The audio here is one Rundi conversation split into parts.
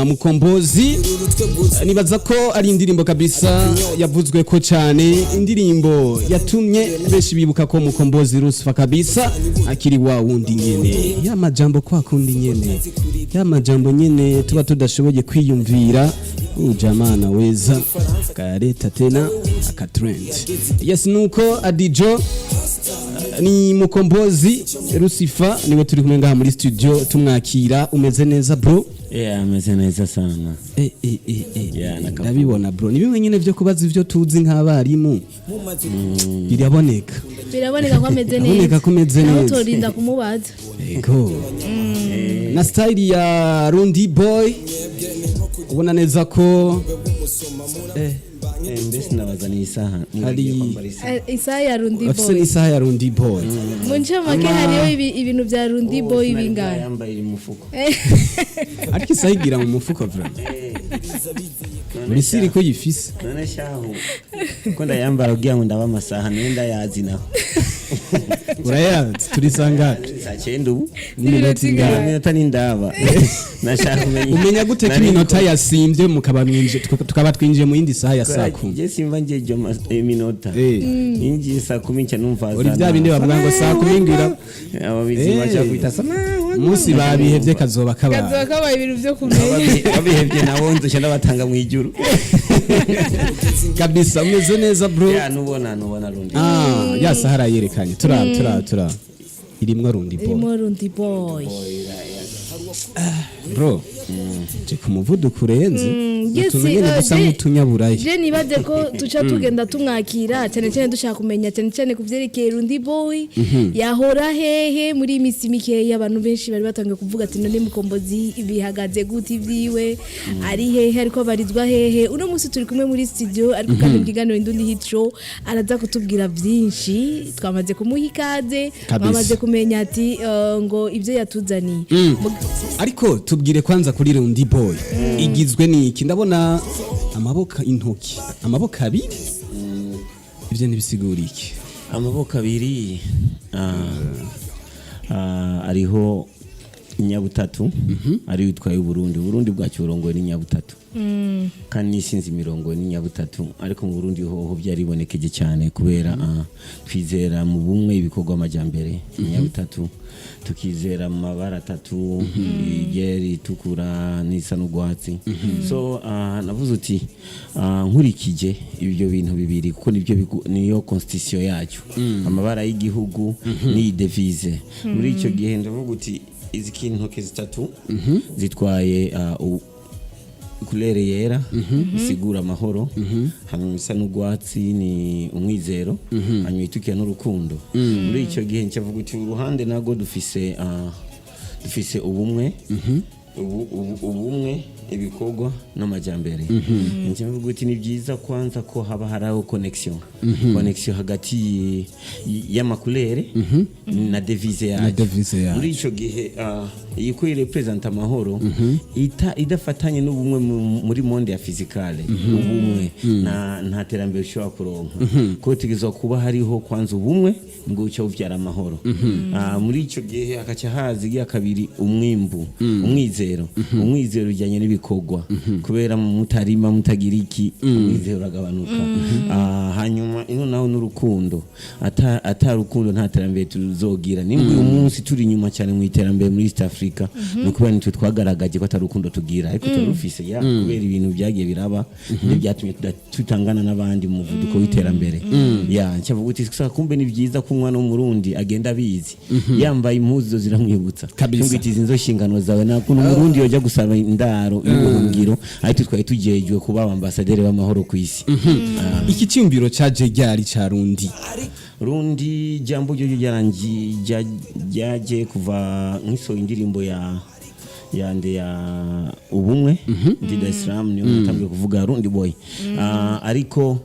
Na Mukombozi, nibaza ko ari indirimbo kabisa yavuzwe ko cyane, indirimbo yatumye benshi bibuka ko Mukombozi Rusifa kabisa akiri wa wundi nyene, ya majambo kwa kundi nyene, ya majambo nyene tuba tudashoboye kwiyumvira. Ujamaa anaweza akayaleta tena akatrend. Yes, nuko Adijo ni Mukombozi Rusifa, niwe turi kumwe ngaha muri studio tumwakira. Umeze neza, bro? Yeah, ameze neza sana. Yeah, Ndabibona, bro. Ni bimwe nyine byo kubaza ivyo tuzi nk'abarimu, biraboneka. Biraboneka ko ameze neza. Biraboneka ko ameze Naho neza. torinda kumubaza. Ego, na style ya Rundi Boy ubona neza ko Mbese nabazaniye isaha. Kwambara isaha. Isaha ya Rundi Afise Boy. n'isaha ya Rundi Boy. Mu ncamake, hariho ibintu bya Rundi Boy Sinari bingana. Yambaye iri mu mufuko. Ariko isaha igira mu mufuko vraiment? Muri siri ko yifise. None shahu ko ndayambara kugira ngo ndabe amasaha, niyo ndayazi naho. Urayazi? Turi sangapi? Saa 9 ubu. N'iminota ingahe? Iminota n'indaba nashaka kumenya. Umenya gute ko Nari iminota yasimvye mukaba mwinjiye, tukaba twinjiye mu yindi saha ya saa 10? Je simva njeje iminota. Ninjiye saa 10 nca numva Uri bya bindi bavuga ngo saa 10 ngira abo bizima cya kwita sana. Umunsi babihevye kazoba Kazoba kabaye. kabaye ibintu byo kumenya. Babihevye nabo nzoca ndabatanga mu ijuru. Kabisa umeze neza, bro. Ya, nubona Rundi. Ah, ya saha arayerekanye. Turaba, turaba, turaba, irimwo Rundi Boy. Irimo Rundi Boy. Bro, je ku muvuduko urenze. Yes, utuntu nyene dusa nk'utunyaburayi. Je nibaze ko tuca tugenda tumwakira, cyane cyane dushaka kumenya cyane cyane ku vyerekeye Rundi Boy, yahora hehe muri iyi minsi mikeya. Abantu benshi bari batangiye kuvuga ati: "None Mukombozi bihagaze gute ibyiwe? Ari hehe? Ariko abarizwa hehe?" Uno munsi turi kumwe muri studio, ariko kandi mu kiganiro Indundi Hit Show araza kutubwira byinshi. Twamaze kumuha ikaze. Twamaze kumenya ati ngo ibyo yatuzaniye. Ariko tubwire kwanza kuri Rundi Boy, igizwe n'iki? Ndabona amaboko, intoki, amaboko abiri. Ibyo ntibisigura iki? Amaboko abiri, ariho inyabutatu, ariyo itwaye Uburundi. Uburundi bwacu burongowe n'inyabutatu, kandi n'isinzi imirongo n'inyabutatu. Ariko mu Burundi hoho byaribonekeje cyane kubera twizera mu bumwe, ibikorwa, amajyambere, inyabutatu. Tukizera mu mabara atatu: iryera, itukura n'isa n'urwatsi. So navuze uti nkurikije ibyo bintu bibiri, kuko nibyo niyo constitution yacu, amabara y'igihugu n'iyi devise. Muri icyo gihe ndavuga uti izi kintoke zitatu zitwaye couleur yera isigura amahoro, hanyuma isa n'urwatsi ni umwizero, hanyuma itukira n'urukundo. Muri icyo gihe ncavuga uti uruhande nago dufise ubumwe, ubumwe, ibikorwa n'amajyambere. Ncavuga uti ni byiza kwanza ko haba hariho connexion hagati y'ama couleurs na devise yacu. Na devise yacu. Muri icyo gihe iyi ko irepresenta amahoro idafatanye n'ubumwe muri monde ya physicale, ubumwe nta terambere ushobora kuronka, kuko tugezwa kuba hariho kwanza ubumwe ngo uca ubyara amahoro. Muri icyo gihe hakaca haza igira kabiri, umwimbu, umwizero. Umwizero ujyanye n'ibikorwa, kubera mutarima, mutagira iki, umwizero uragabanuka. Hanyuma ino naho n'urukundo. Ata rukundo nta terambere tuzogira. Nimba uyu munsi turi inyuma cyane mu iterambere muri East Africa, ni ukubera nitwe twagaragaje ko atari urukundo tugira, ariko turarufise ya kubera ibintu byagiye biraba nibyo byatumye tutangana n'abandi mu muvuduko w'iterambere. Ya, ncavuga uti sasa kumbe ni byiza ko umwana w'Umurundi agenda abizi, yambaye impuzu ziramwibutsa. Kabisa. Ntumwite izi nizo nshingano zawe. Nta kuntu Umurundi yojya gusaba indaro y'ubuhungiro, ariko twari tujejwe kuba ambasaderi b'amahoro ku isi. Iki cyumviro caje ryari ca Rundi? Rundi jambo ryo ryaje kuva nkisohoye indirimbo ya yande ya ubumwe, ndi Dar es Salaam, niyo natangiye kuvuga Rundi Boy. Ariko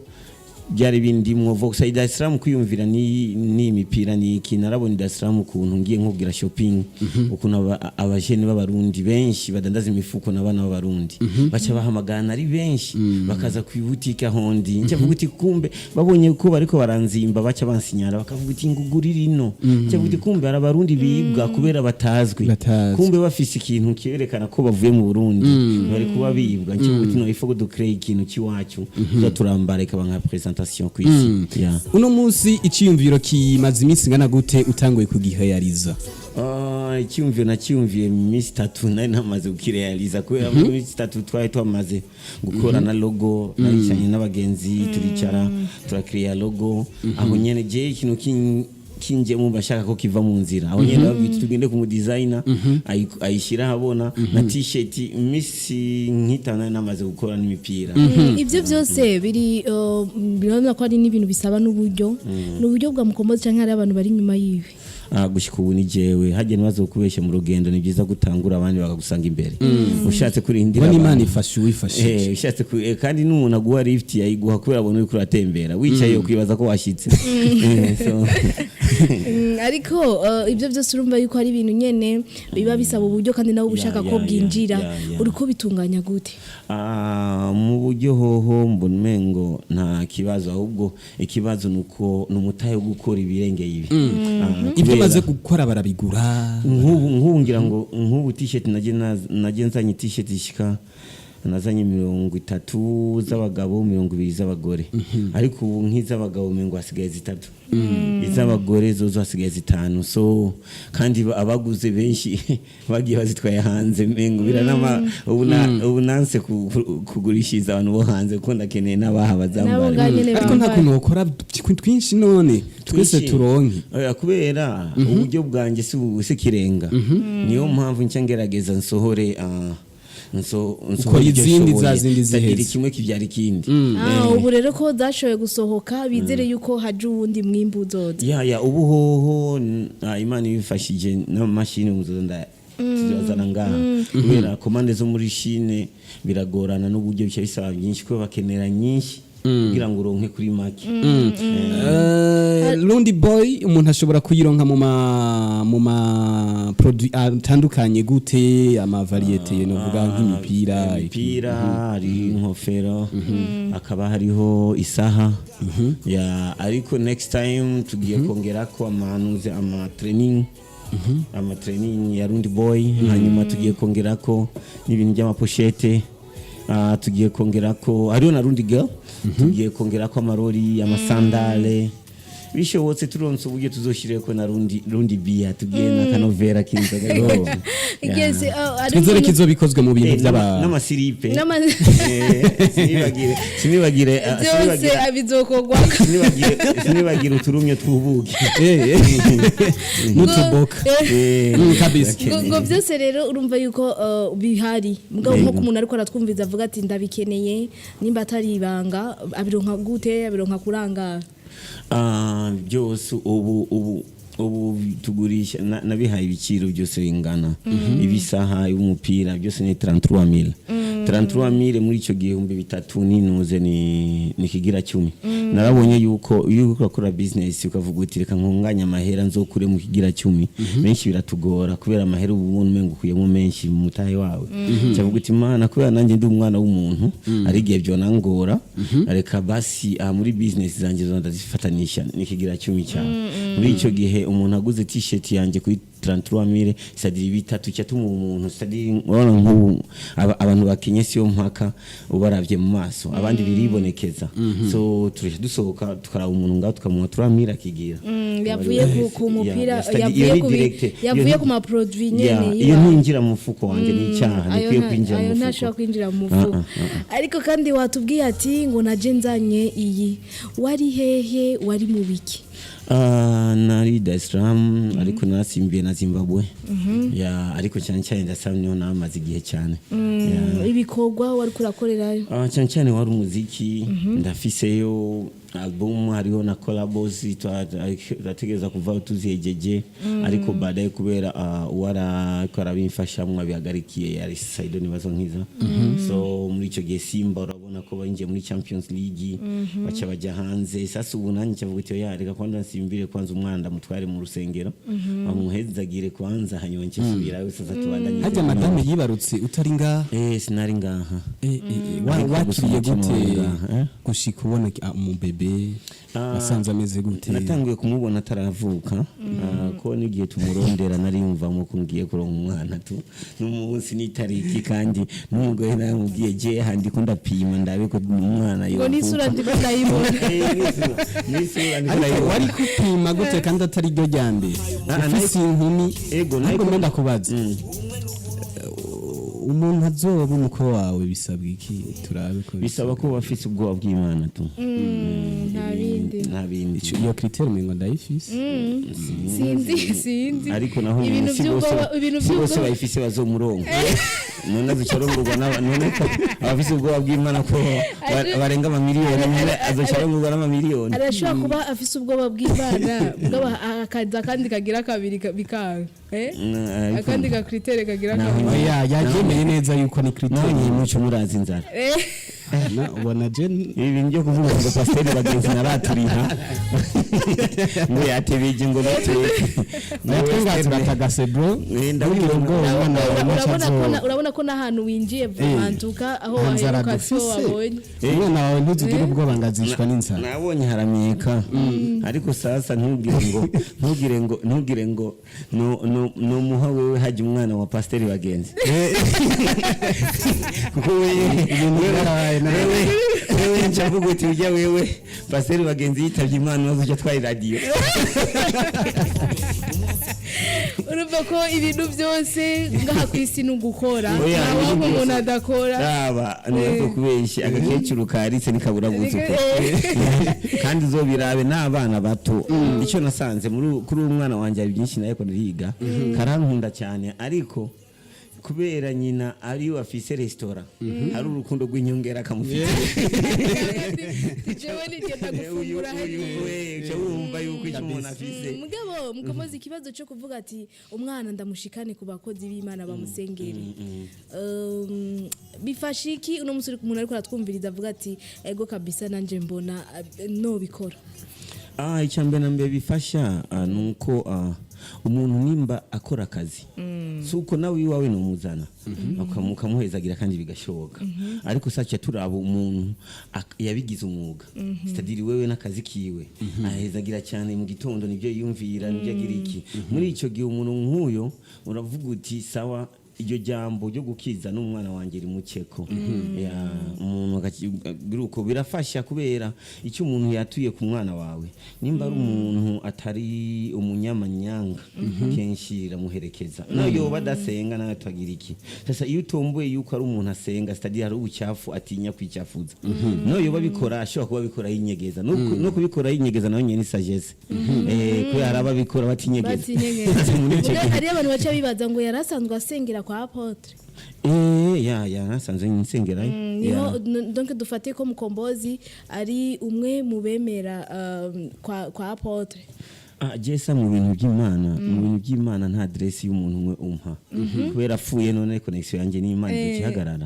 Byari bindimwo voxa i Dar es Salaam kwiyumvira ni imipira ni iki. Narabona i Dar es Salaam ukuntu ngiye nkubwira shopping, ukuntu abajene b'Abarundi benshi badandaza imifuko n'abana b'Abarundi baca bahamagana ari benshi, bakaza ku ibutike ahondi. Nca vuga uti kumbe babonye ko bariko baranzimba, baca bansinyara bakavuga uti ngugurira ino. Nca vuga uti kumbe hari Abarundi bibwa kubera batazwi. Batazwi. Kumbe bafise ikintu kerekana ko bavuye mu Burundi, bari kuba bibwa. Nca vuga uti no, il faut que ducrée ikintu cy'iwacu tuza turambara, ikaba nka présentation ku isi. Yeah. Uno munsi iciyumviro kimaze iminsi ingana gute utanguye kugihayariza? Ah, icyumviro nacyumviye mu minsi 3 nari namaze kukirealiza, kubera mu minsi 3 twari twamaze gukora na logo. Naricaranye n'abagenzi, turicara turakiriya logo aho nyene. Je ikintu kinjemo bashaka ko kiva mu nzira aho nyene, babwita tugende ku mu designer ayishyira ahabona na t-shirt. Iminsi nk'itanu nari namaze gukora n'imipira. Ibyo byose biri birabona ko ari n'ibintu bisaba n'uburyo. Ni uburyo bwa Mukombozi cyangwa hari abantu bari inyuma yiwe? Ah, gushika ubu ni jewe. Hajya ntibazo kubeshya, mu rugendo ni byiza gutangura abandi bakagusanga imbere. Ushatse kurindira Ubona Imana abantu. ifasha uwifashije. Ushatse kandi n'umuntu aguha lift yayiguha kubera abona uriko uratembera, wicaye ukwibaza ko washitse. So Ariko ibyo byose urumva yuko ari ibintu nyene biba bisaba uburyo, kandi nawe uba ushaka ko bwinjira. Uriko bitunganya gute? Ah, mu buryo hoho mbona umengo nta kibazo, ahubwo ikibazo nuko ni umutahe wo gukora ibirengeye ibi. Ah, Ibyo kubera umaze gukora barabigura? Nk'ubu ngira ngo nk'ubu t-shirt naje nzanye t-shirt ishika, nazanye 30 z'abagabo, 20 z'abagore, ariko ubu nk'iz'abagabo mengo hasigaye zitatu, iz'abagore zozo hasigaye zitanu. So kandi abaguze benshi bagiye bazitwaye hanze, mengo biranama ubu nanse kugurishiriza abantu bo hanze kuko ndakeneye n'abaha Nabo bazambara. ngaho nyene Ariko nta bambara. kuntu wokora twinshi none twese Twinshi. turonke? Oya, kubera uburyo bwanjye si si kirenga, niyo mpamvu nshya ngerageza nsohore Ukora nsohore ibyo izindi nshoboye. za zindi Ndagira ziheze. kimwe kibyara ikindi. Ah, ubu rero ko zashoboye gusohoka, bizere yuko haje uwundi mwimbu uzoza. Ya, ubu hoho Imana ibifashije n'amamashini muzoza nda tuzazana ngaha, kubera commande zo muri Chine biragorana n'uburyo bica bisaba byinshi, kubera bakenera nyinshi kugira ngo uronke kuri make. Rundi Boy umuntu ashobora kuyironka mu ma produit atandukanye gute, ama variété novuga nk'imipira? Imipira, hari inkofero, hakaba hariho isaha ya, ariko next time tugiye kongera ko amanuze ama training ya Rundi Boy. Hanyuma tugiye kongera ko n'ibintu by'amapochette. Tugiye kongera ko hariho na Rundi Girl, tugiye kongera ko amarori, amasandale. Bishobotse turonse uburyo tuzoshireko na Rundi bia, tugiye na kanovera k'inzoga. Yes, ari Twizere ko umuntu- izo bikozwe mu bintu by'aba N'amasiripe. Sinibagire Byose bizokorwa. Sinibagire uturumyo tw'ubuki. N'utuboka. Kabisa. Ngo byose rero urumva yuko bihari, mugabo nko umuntu ariko aratwumviza avuga ati ndabikeneye, nimba atari ibanga, abironka gute, abironka kurangara? Ah, byose ubu tugurisha nabihaye ibiciro byose bingana. Ibisaha, umupira, byose ni 33000. 33000 muri icyo gihumbi bitatu ninuze ni kigira cumi. Narabonye yuko iyo uriko urakora business ukavuga uti reka nkunganye amahera nzokure mu kigira cumi, benshi biratugora kubera amahera ubu ubona umengo ukuyemo menshi mu mutahe wawe. Cyavuga uti Mana, kubera nanjye ndi umwana w'umuntu, ari igihe byonangora, reka basi aha muri business zanjye zo ndazifatanisha n'ikigira cumi cyawe. Muri icyo gihe umuntu aguze t-shirt yanjye kuri 33000, c'est-à-dire bitatu cyatuma umuntu, c'est-à-dire urabona nk'ubu abantu bakenye siyo mpaka ubaravye mu maso, abandi biribonekeza. So turasha dusohoka tukaraba umuntu ngaho tukamuha 3000 akigira. Yavuye ku mupira, Yeah, yavuye iyo ni ku direct. yavuye Iyo ku ma produit nyene. Iyo ntinjira mu mufuko wanje ni icyaha. Ayo Ntikwiye kwinjira mu ayo mufuko. ntashobora kwinjira mu mufuko. Ariko kandi watubwiye ati ngo naje nzanye iyi, wari hehe, wari mu biki? Ah, nari Dar es Salaam, ariko narasimbiye na Zimbabwe ya, ariko cyane cyane Dar es Salaam niho namaze igihe cyane. Ya. Ibikorwa wari kurakorerayo? Ah, cyane cyane wari umuziki. Ndafiseyo Album hariho na collabos, turategereza kuva tuzihejeje, ariko baadaye kubera uwara ariko arabimfashamwo abihagarikiye, yari Saido nibazo nkiza. So muri icyo gihe Simba urabona ko binjiye muri Champions League, baca bajya hanze. Sasa ubu nanjye cyavuga uti: "Oya, reka kwanza nsimbire kwanza umwana mutware mu rusengero, bamuhezagire kwanza, hanyuma nsubirayo." Sasa tubandanye. Hajya madame yibarutse utari ngaha? Eh, sinari ngaha. Eh, Ariko gusa wakiriye umutima gute wari ngaha, eh? gushika ubona umubebe? Ah, wasanze ameze gute? Natanguye kumubona ataravuka, ko n'igihe tumurondera nariyumvamo ko ngiye kuronka umwana tu n'umunsi n'itariki, kandi n'umugore namubwiye je handi ko ndapima ndabe ko umwana Ngo n'isura ndiko ndayibona. Eh, n'isura ndiko Ariko ndayibona. wari kupima gute kandi atari ryo rya mbere Ah, ufise inkumi? Ego, Ariko mbe ndakubaza, umuntu azoba umukwe wawe bisabwa iki? Turabe ko Bisaba ko bafise ubwoba bw'Imana tu. Nta bindi. Nta bindi. Iyo critère umengo ndayifise. Sinzi, sinzi. Ariko naho ibintu si bose by'ubwoba, ibintu si bose by'ubwoba. bayifise bazomuronka. None azocarongorwa none ko abafise ubwoba bw'Imana ko barenga amamiliyoni, none azocarongorwa n'amamiliyoni? Arashobora kuba afise ubwoba bw'Imana, bwaba akaza akandi kagira kabiri bikanga, eh. Ariko Akandi ka critère kagira Naho kabiri. Oya, yaryemeye neza yuko ni naho critère. nyine muco murazi inzara. Na ubona je Ibi bintu byo kuvuga ngo pasiteri bagenzi naraturiha, ngo yatebeje, ngo nateke. Natwe ngaha turatagase, bro. Eh, ndabibona. Ntugire ubwoba, umwana wawe Urabona ntaco ko azoba. Urabona ko n'ahantu winjiye vumantuka aho Nta nzara waheruka siho dufise. wabonye. Umwana wawe ntuzugire ubwoba ngo azicwa n'inzara. Nabonye haramyeka, ariko sasa ntugire ngo no no no muha wewe hajya umwana wa pasiteri bagenzi, kuko wewe Ibintu byarabaye nawe. Wewe ncavuga uti ujya wewe pasiteri bagenzi yitabye Imana, maze ujya atwaye radiyo. Urumva ko ibintu byose ngaha ku isi ni ugukora. Oya, nta ibintu waba byose. umuntu adakora. Raba, ntabwo kubeshya, agakecuru karitse ntikabura gutuka, kandi uzobirabe n'abana bato. Icyo nasanze kuri uwo mwana wanjye, hari byinshi nawe ko ndiga, karankunda cyane, ariko kubera nyina ari we afise resitora, hari urukundo rw'inyongera kamufite. Jewe nigenda gufungura Uyu hariya. We uca wumva yuko icyo umuntu afise. Mugabo mukomoza ikibazo cyo kuvuga ati umwana ndamushikane ku bakozi b'Imana bamusengere. Bifasha iki uno munsi umuntu ariko aratwumviriza avuga ati: "Ego kabisa, nanje mbona no bikora"? Icya mbere na mbere bifasha ni uko umuntu nimba akora akazi, si uko nawe iwawe numuzana ukamuhezagira kandi bigashoboka, ariko sacha turaba umuntu yabigize umwuga, c'est-à-dire wewe n'akazi kiwe ahezagira cyane mu gitondo, nibyo yiyumvira, nibyo agira iki. Muri icyo gihe umuntu nk'uyo uravuga uti: "Sawa, iryo jambo ryo gukiza n'umwana wanjye rimukeko." Ya, umuntu uko birafasha kubera icyo umuntu yatuye ku mwana wawe, nimba ari umuntu atari umunyamanyanga, kenshi iramuherekeza nayo yoba adasenga, nawe tuagira iki. Sasa iyo utomboye yuko ari umuntu asenga, c'est-à-dire hari ubucafu atinya kwicyafuza, nayo yoba abikora, ashobora kuba abikora yinyegeza, no kubikora yinyegeza nayo nyene ni sagesse, kubera hari ababikora batinyegeza. Batinyegeza. Muri icyo Muga gihe hariyo abantu baca bibaza ngo yari asanzwe asengera kwa apôtre. Eh, ya nasanzwe nsengerayo. Niho donc dufate ko Mukombozi ari umwe mu bemera kwa apôtre. Ah, jesa mu bintu by'Imana, mu bintu by'Imana nta adresse y'umuntu umwe umpa, kubera apfuye none connection yanjye n'Imana igihagarara.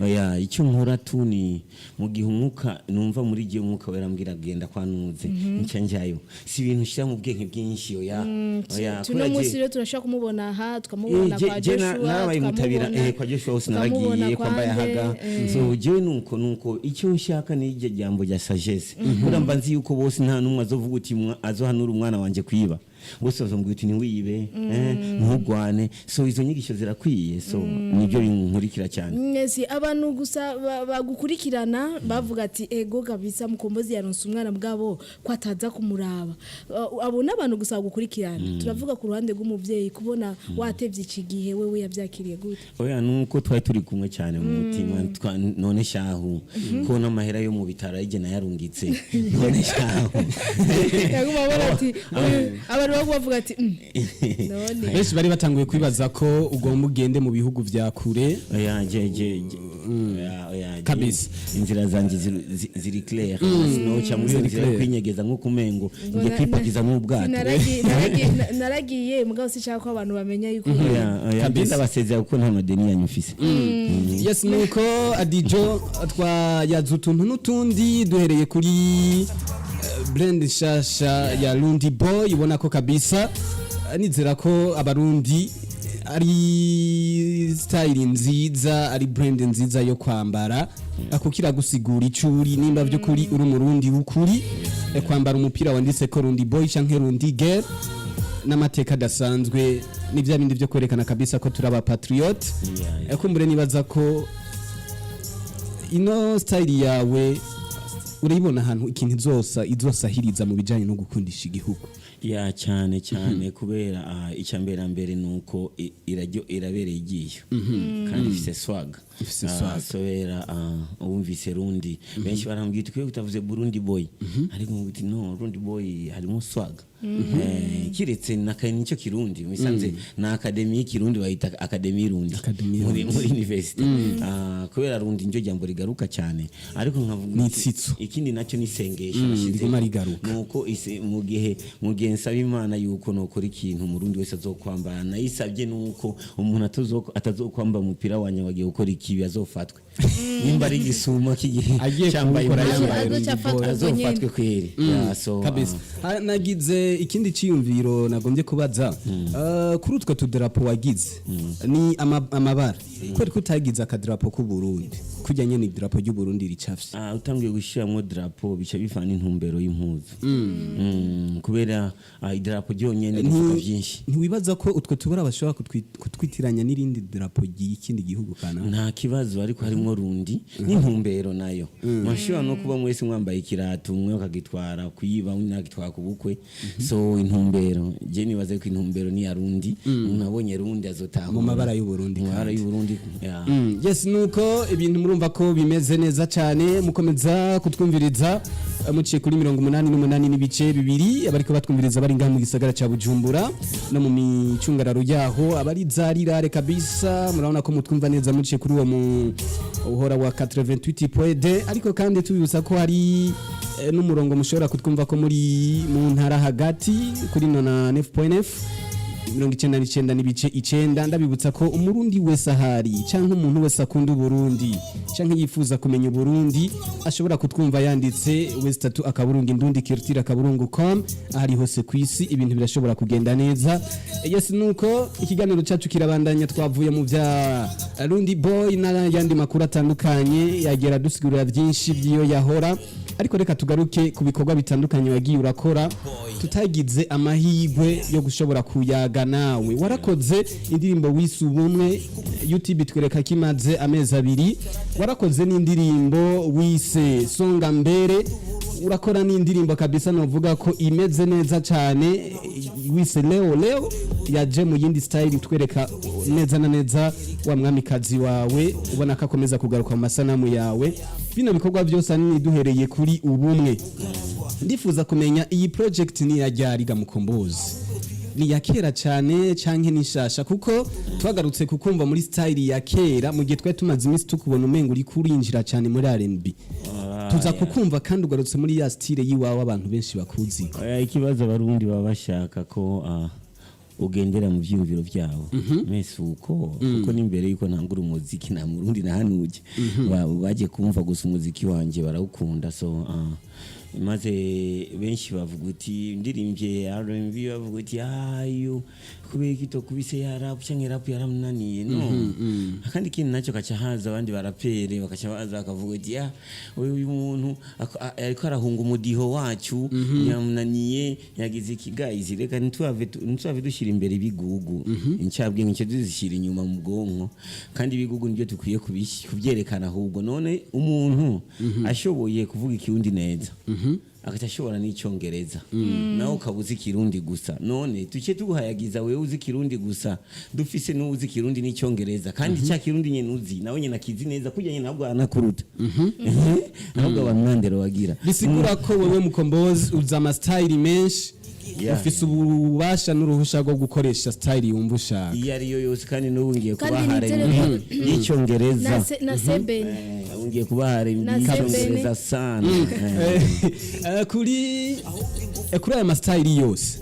Oya, icyo nkora tu ni mu gihe umwuka numva muri gihe umwuka wera ambwira genda kwa nuze, nca njyayo. Si ibintu ushyira mu bwenge bwinshi, oya, oya. Tuno Kubera munsi rero turashobora kumubona aha, tukamubona kwa Joshua, narabaye mutabira kwa Joshua hose tukamubona naragiye kwa kwa Mbayahaga. Nde, So jewe nuko icyo nshaka ni iryo jambo rya sagesse, kubera mba nzi yuko bose nta n'umwe azovuga uti azohanura umwana wanje kwiba. Bose bazomubwira uti ntiwibe, ntugwane. So izo nyigisho zirakwiye, so nibyo binkurikira cyane. Mwese abantu gusa bagukurikirana bavuga ati: "Ego kabisa, Mukombozi yaronse umwana, bwabo ko ataza kumuraba." Abo n'abantu gusa bagukurikirana. Turavuga ku ruhande rw'umuvyeyi, kubona watevye iki gihe, wewe yavyakiriye gute? Oya, nuko twari turi kumwe cyane mu mutima. None shahu ko n'amahera yo mu bitaro ayige nayarungitse, none shahu. Yaguma abona ati: "Uyu, abantu Hari uwo bavuga ati "None." Benshi bari batanguye kwibaza ko ugomba ugende mu bihugu vya kure. Oya, je oya, oya, je. Kabisa. Inzira zanje ziri clair, sinoca muri iyo Ziri nzira yo clair. kwinyegeza nk'uko umengo Ngo ngiye kwipakiza nk'ubwato. Naragiye mugabo sinshaka ko abantu bamenya yuko. Oya, oya. Kabisa. Ndabasezera kuko nta madeni yanyu mfise. Yes, nuko Adijo twayaza utuntu n'utundi duhereye kuri brand nshasha ya Rundi Boy. Ubona ko kabisa nizera ko Abarundi ari style nziza, ari brand nziza yo kwambara, kuko iragusigura icuri nimba by'ukuri uri Umurundi w'ukuri. Kwambara umupira wanditse ko Rundi Boy canke Rundi Girl n'amateka adasanzwe, ni bya bindi byo kwerekana kabisa ko turi aba patriote. Kumbure nibaza ko ino style yawe urayibona ahantu ikintu izosa izosahiriza mu bijanye no gukundisha igihugu. Ya, cyane cyane, kubera icya mbere na mbere ni uko iraryo irabereye igiyo kandi ifise swag. Ifise swag. Sobera wumvise Rundi, benshi barambwira tukwiye kutavuze Burundi Boy, ariko ngo no Rundi Boy harimo swag. Kiretse na nicyo Kirundi misanze na academy y'Ikirundi bayita Academy y'Irundi. Academy. Muri university. Kubera Rundi njyo jambo rigaruka cyane, ariko nkavuga Ni itsitso. Ikindi nacyo ni isengesho nashyizemo. Riguma rigaruka. Nuko mu gihe nsaba Imana yuko nokora ikintu Umurundi wese azokwambara, nayisabye nuko umuntu atazokwambara umupira wanjye wagiye gukora ikibi azofatwe, nimba ari igisuma kigihe Agiye cyambaye kuwukora impuzu, yambaye Azoca Rundi afatwa Boy. ubwo nyene. azofatwe kweri. Yeah, so, Kabisa. Nagize ikindi ciyumviro nagombye kubaza. Kuri utwo tudarapo wagize ni amabara, kubera ko utagize akadarapo k'u Burundi kurya nyene idarapo ry'u Burundi ricafye? Utangiye gushiramwo drapo bica bivana intumbero y'impuzu. Kubera idarapo ryonyene rivuga byinshi. Ntiwibaza ko utwo tubara bashobora kutwitiranya n'irindi darapo ry'ikindi gihugu kana? Nta kibazo, ariko harimo Rundi n'intumbero nayo mwashobora no kuba mwese mwambaye ikirato, umwe akagitwara kuyiba, undi akagitwara ku bukwe. So intumbero, je nibaze ko intumbero ni ya Rundi. Umuntu abonye Rundi azotaha Mu mabara y'u Burundi. Mu mabara Kandi. y'u Burundi, yeah. Yes, nuko ibintu murumva ko bimeze neza cyane. Mukomeza kutwumviriza muciye kuri 88.2, abariko batwumviriza bari ngaha mu gisagara ca Bujumbura no mu micungararo yaho, abari zarirare kabisa, murabona ko mutwumva neza muciye kuri uwo mu uhora wa 88.2. Ariko kandi tubibutsa ko hari n'umurongo mushobora kutwumva ko muri mu ntara hagati kuri 99.9, 99.9. Ndabibutsa ko Umurundi wese ahari canke umuntu wese akunda Uburundi canke yifuza kumenya Uburundi ashobora kutwumva yanditse w3.indundiculture.com. Ahari hose kwisi ibintu birashobora kugenda neza. Yes, nuko ikiganiro cacu kirabandanya. Twavuye mu vya Rundi Boy n'ayandi makuru atandukanye yagera dusigurira byinshi by'iyo yahora, ariko reka tugaruke ku bikorwa bitandukanye wagiye urakora tutagize amahirwe yo gushobora kuyaga nawe. Warakoze indirimbo wise Ubumwe, YouTube twereka ko imaze amezi 2. Warakoze n'indirimbo wise Songa Mbere. Urakora n'indirimbo kabisa novuga ko imeze neza cyane wise Leo Leo, yaje mu yindi style twereka neza na neza wa mwamikazi wawe, ubona ko akomeza kugaruka mu masanamu yawe. Bino bikorwa byose ahanini duhereye kuri Ubumwe, ndifuza kumenya iyi project ni iya ryari ga Mukombozi? Ni iya kera cyane canke ni nshasha? Kuko twagarutse kukumva muri style ya kera mu gihe twari tumaze iminsi tukubona umengo uri kurinjira cyane muri R&B, tuza kukumva kandi ugarutse muri ya style yiwawe abantu benshi bakuzi. Oya, ikibazo Abarundi baba bashaka ko ugendera mu vyiyumviro vyabo mese uko, kuko n'imbere yuko ntangura umuziki nta Murundi nahanuje. Baje kumva gusa umuziki wanje barawukunda. So maze benshi bavuga uti ndirimbye R&B, bavuga uti ayo kubera iki tokubise ya rap canke rap yaramunaniye. No akandi kintu nacyo kaca haza abandi barapere bakaca baza bakavuga uti ah, uyu muntu ariko arahunga umudiho wacu, yamunaniye, yagize iki. Guys, reka ntituhave dushyira imbere ibigugu, incabwenge nce tuzishyira inyuma mu bwonko, kandi ibigugu nibyo dukwiye kubyerekana ahubwo. None umuntu ashoboye kuvuga Ikirundi neza, agaca ashobora n'Icyongereza, nawe ukaba uzi Ikirundi gusa, none tuce tuguhayagiza wewe uzi Ikirundi gusa, dufise n'uzi Ikirundi n'Icyongereza, kandi cya Kirundi nyene uzi nawe nyene akizi neza kurya nyene, ahubwo anakuruta, ahubwo abantu nandero bagira. Bisigura ko wewe Mukombozi uza ama style menshi. Ufise ububasha n'uruhusha rwo gukoresha style yumva ushaka. Iyo ariyo yose, kandi n'ubu ngiye Kandi kubaha nizere R&B y'icyongereza. Na sebeni. Ubu ngiye kubaha R&B Na y'icyongereza sana. Kuri aya ma style yose,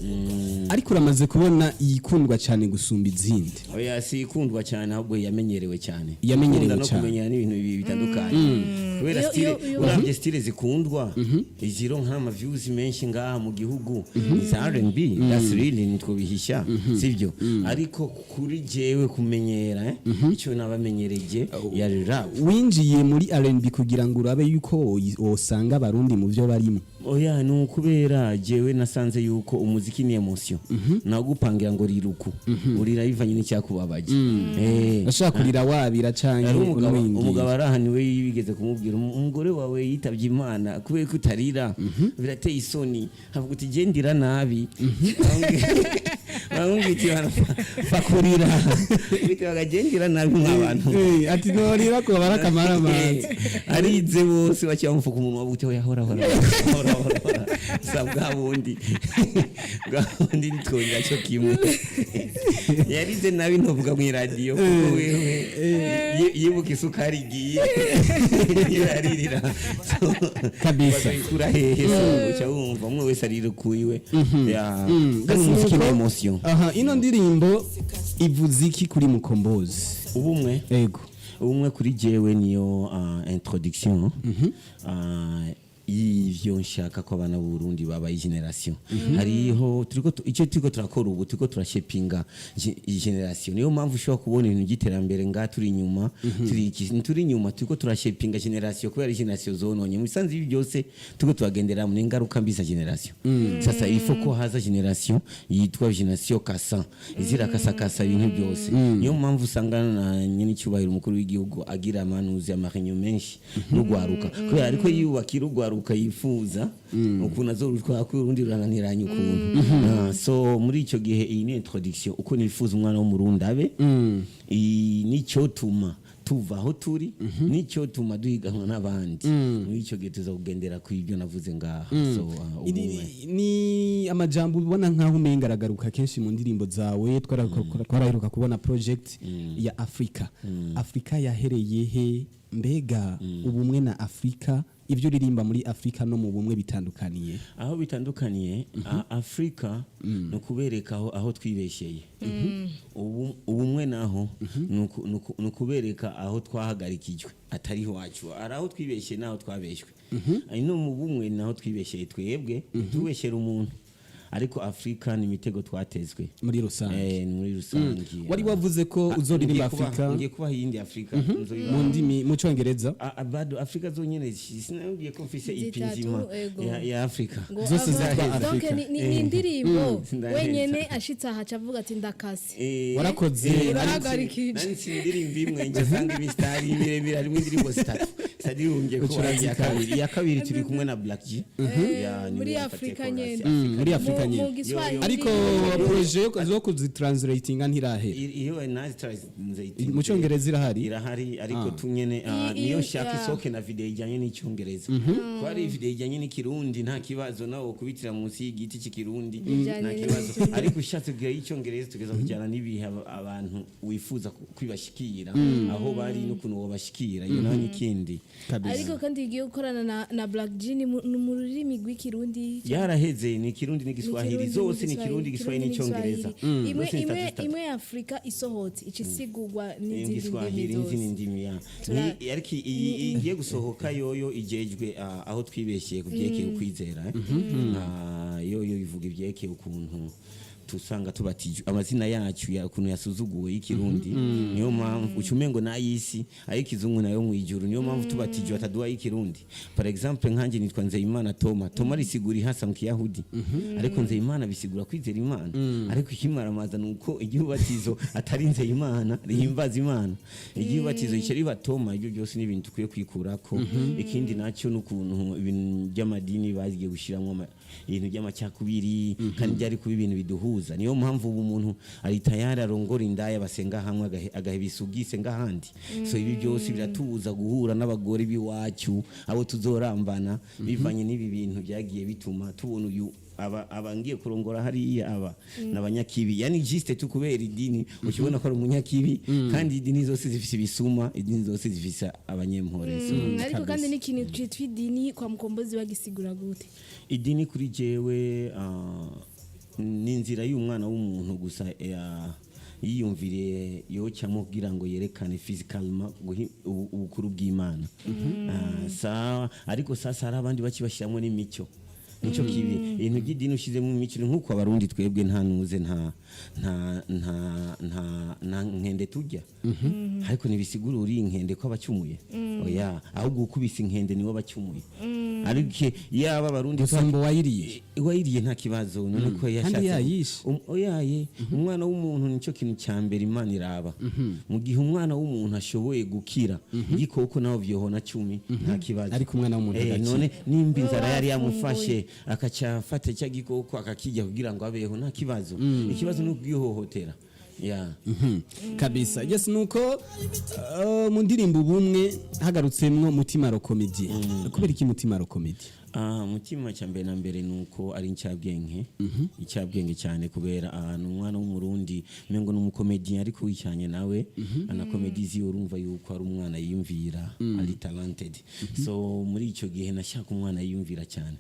ariko uramaze kubona iyikundwa cyane gusumba izindi? Oya, si ikundwa cyane, ahubwo yamenyerewe cyane. Yamenyerewe Ikunda no cyane. kumenyera n'ibintu bibiri bitandukanye, kubera style uravye style zikundwa, izironka ama views menshi ngaha mu gihugu ni za R&B. That's really, nitwo bihisha, sibyo? Ariko kuri jewe kumenyera, icyo nabamenyereje yari rap. Winjiye muri R&B kugira ngo urabe yuko wosanga abarundi mu byo barimo? Oya, ni ukubera jewe nasanze yuko umuziki ni emotion, nagupangira ngo riruku urira bivanye n'icyakubabaje. Bashaka kurira wabira canke Hari umugabo, unwingira. umugabo arahaniwe, bigeze kumubwira: "Umugore wawe yitabye Imana, kubera ko utarira birateye isoni." Havuga uti: "Gendira nabi." Bamubwira uti: "Fakurira bite bakagendera nabi nk'abantu." Ati norira ko barakamara amazi. Arize bose baciye bamufuka umunwa, buti: "Oya, hora hora hora hora hora." Sa bwa bundi nitwongera cyo kimwe yarize nabi, ntuvuga mu iradiyo, kuko wewe yibuka isukari igiye yaririra. Kabisa. Bakayikura hehe? So uca wumva umwe wese arira ukuiwe ya kandi umuziki ni emotion. Aha, ino ndirimbo ivuze iki kuri Mukombozi? Ubumwe. Ego. Ubumwe kuri jewe niyo introduction y'ivyo nshaka ko abana b'u Burundi babaye generation. Hariho turiko icyo turiko turakora ubu, turiko turashepinga generation. Niyo mpamvu ushobora kubona ibintu by'iterambere ngaha turi inyuma, turi iki, turi inyuma, turiko turashepinga generation, kubera generation zononye mu bisanzwe. Ibi byose turiko turagendera mu ingaruka mbi za generation. Sasa il faut ko haza generation yitwa generation kasa, izira kasakasa ibintu byose. Niyo mpamvu usanga na nyine icyubahiro umukuru w'igihugu agira amanuzi, amarenyo menshi n'ugwaruka, kubera ariko yiyubakira ugwaruka yifuza ukuntu azorutwara, ko urundi rurananiranye ukuntu. So muri icyo gihe iyi ni introduction uko nifuza umwana w'umurundi abe. Iyi nicyo tuma tuva aho turi, nicyo tuma duhiganwa n'abandi. Muri icyo gihe tuza kugendera ku ibyo navuze ngaha. So ubumwe. Ni amajambo ubona nkaho umenga aragaruka kenshi mu ndirimbo zawe. Twaraheruka kubona project ya Afrika. Afrika yahereye he? Mbega ubumwe na Afrika, ibyo uririmba muri Afrika no mu bumwe bitandukaniye? Aho bitandukaniye, Afrika ni ukubereka aho twibesheye. Ubumwe naho ni ukubereka aho twahagarikijwe atari iwacu, ari aho twibeshye n'aho twabeshywe. No mu bumwe naho twibesheye twebwe, tubeshyera umuntu, ariko Afrika ni imitego twatezwe. Muri rusange. Ni muri rusange. Wari wavuze ko uzoririmba Ngiye Afrika. Ngiye kubaha iyindi Afrika. Mu ndimi, mu cyongereza. Bado Afrika zonyene sinabwiye ko mfise ipi Zitatu, nzima ego. ya Afrika. Ngo Zose zitwa donc Afrika. ni indirimbo Ndaheza. wenyene ashitse aha aca avuga ati: "Ndakase." Warakoze. Urahagarikije. Nanditse indirimbo imwe, nje sanga imisitari miremire, harimo indirimbo zitatu. Sadirumbye ko iya kabiri turi kumwe na Black G. Ya, niwe Muri yafatiye Afrika chorus. nyene. Muri Afrika Mu nyene. Giswahili. Yo, yo. Ariko projet zo kuzitranslatinga ntirahera? Iyo nazi translate. Mu cyongereza irahari? Irahari, ariko tunyene niyo nshaka isoke na video ijyanye n'icyongereza, ko hari video ijyanye n'ikirundi nta kibazo, nawe kubitira munsi y'igiti cy'ikirundi Ijyanye nta kibazo, ariko ushatse kugira icyongereza tugeza kujyana n'ibihe abantu wifuza kwibashikira aho bari n'ukuntu wabashikira, iyo nayo n'ikindi. Kabisa. Ariko kandi igiye gukorana na Black G ni mu rurimi rw'ikirundi? Yaraheze, ni ikirundi n'igiswahili. Ni Zose ni ikirundi, igiswahili n'icyongereza. Imwe Zose ni imwe zitatu zitatu. Imwe ya Afrika isohotse ica isigurwa n'izindi ndimi Igiswahili zose. n'izindi ndimi ya ariko iyi igiye gusohoka yoyo igejwe aho twibeshye ku byerekeye ukwizera. Yoyo ivuga ibyerekeye ukuntu tusanga tubatijwe, amazina yacu ya ukuntu yasuzuguwe y'ikirundi. Niyo mpamvu uca umengo n'ay'isi, ay'ikizungu nayo mu ijuru. Niyo mpamvu tubatijwe bataduha ay'ikirundi. Par exemple, nkanjye nitwa Nzeyimana Toma. Toma risigura ihasa mu kiyahudi, ariko Nzeyimana bisigura kwizera Imana. Ariko ikimaramaza ni uko iryubatizo atari Nzeyimana rihimbaza Imana, iryubatizo rica riba Toma. Ibyo byose ni ibintu dukwiye kwikurako. Ikindi nacyo ni ukuntu ibintu by'amadini bagiye gushyiramo Ibintu by'amacakubiri kandi byari kuba ibintu biduhuza. Niyo mpamvu ubu umuntu ari tayari arongora indaya basenga hamwe, agaheba isugi isenga ahandi. So ibi byose biratubuza guhura n'abagore b'iwacu, abo tuzorambana, bivanye n'ibi bintu byagiye bituma tubona uyu aba ngiye kurongora hariya, aba n'abanyakibi, yani juste tu kubera idini ukibona ko ari umunyakibi. Kandi idini zose zifise ibisuma, idini zose zifise abanyempore. So, Ariko kandi n'ikintu citwa idini kwa Mukombozi bagisigura gute? Idini kuri jewe ni inzira y'umwana w'umuntu gusa yiyumviriye yocamo kugira ngo yerekane physicalement ubukuru bw'Imana. Sawa, ariko sasa hari abandi bakibashyiramo n'imico, nico kibi. Ibintu by'idini ushizemo imico ni nk'uko Abarundi twebwe nta nuze, nta nkende turya, ariko ntibisigura uri inkende ko abacumuye. Oya, ahubwo ukubise inkende niwe abacumuye. Ariko yaba Abarundi Gusa ngo wayiriye. Wayiriye nta kibazo, none ko yashatse. Kandi yayishe. Oyaye, umwana w'umuntu nicyo kintu cya mbere Imana iraba. Mu gihe umwana w'umuntu ashoboye gukira, igikoko naho vyohona 10 nta kibazo. Ariko umwana w'umuntu agakira. None nimba inzara yari Wafunguye. yamufashe, akaca afata cya gikoko akakijya kugira ngo abeho, nta kibazo. Ikibazo ni ukwihohotera ya. Kabisa, yes. Nuko mu ndirimbo Ubumwe hagarutsemwo Mutima Rokomedi. Kubera iki Mutima Rokomedi? Mutima cya mbere na mbere ni uko ari incabwenge, incabwenge cyane, kubera ni umwana w'Umurundi, mengo ni umukomedian, ariko wicyanye nawe ana comedy ziwe, urumva yuko ari umwana yiyumvira, ari talented. So muri icyo gihe nashaka umwana yiyumvira cyane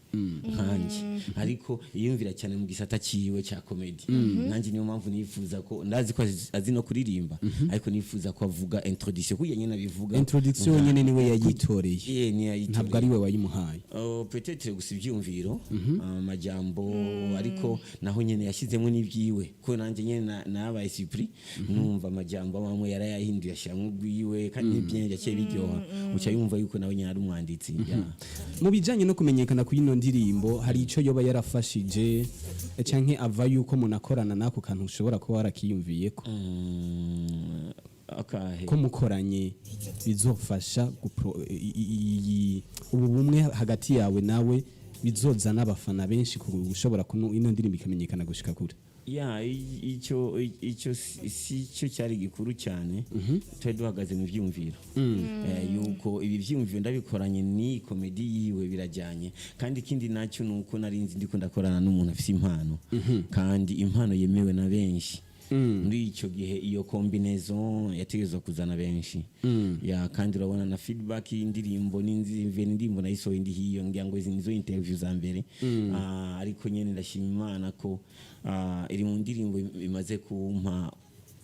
nkanjye, ariko yiyumvira cyane mu gisata ciwe cya comedy. Nanjye niyo mpamvu nifuza ko, ndazi ko azi no kuririmba, ariko nifuza ko avuga introduction kugira nyine abivuga. Introduction nyene niwe yayitoreye? Yeah, niyo yayitoreye. Ntabwo ari we wayimuhaye? Oh, peut-être gusa ibyumviro, amajambo, ariko naho nyene yashyizemo n'ibyiwe, ko nanjye nyene nabaye surpris numva amajambo amwe yarayahinduye ashyiramo ubwiwe, kandi n'ibyo yaciye biryoha, uca yumva yuko nawe nyene ari umwanditsi, yeah. Mu bijanye no kumenyekana ku ino ndirimbo, hari ico yoba yarafashije, canke ava yuko munakorana n'ako kantu ushobora kuba warakiyumviyeko? Akahe? Ko mukoranye bizofasha ubu bumwe hagati yawe nawe, bizozana abafana benshi ku gushobora kuno ino ndirimbo ikamenyekana gushika kure. Ya, icyo si cyo cyari gikuru cyane. Twari duhagaze mu byumviro, yuko ibi byumviro ndabikoranye ni comedy yiwe birajyanye. Kandi ikindi nacyo ni uko nari nzi ndiko ndakorana n'umuntu afite impano, kandi impano yemewe na benshi. Muri icyo gihe iyo combinaison yategerezwa kuzana benshi. Ya, kandi urabona na feedback y'indirimbo n'inzimve, indirimbo nayisohoye indi hiyo, ngira ngo izi nizo interview za mbere. Ariko nyene ndashima Imana ko iri mu ndirimbo imaze kumpa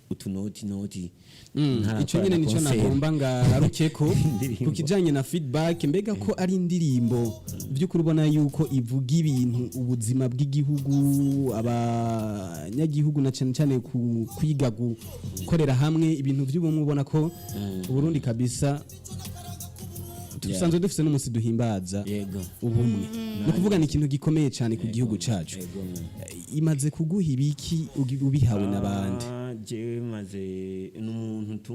utunoti noti ntarakora Ico nyene na nico concert. nagomba ngarukeko Indirimbo. ku kijanye na feedback. Mbega ko ari indirimbo by'ukuri ubona yuko ivuga ibintu, ubuzima bw'igihugu, abanyagihugu, na cyane cyane ku kwiga gukorera hamwe, ibintu by'ubumwe, ubona ko Uburundi kabisa dusanzwe dufise n'umunsi duhimbaza ubumwe, ni ukuvuga ni ikintu gikomeye cyane ku gihugu cacu. Imaze kuguha ibiki ubihawe n'abandi? Jewe maze n'umuntu tu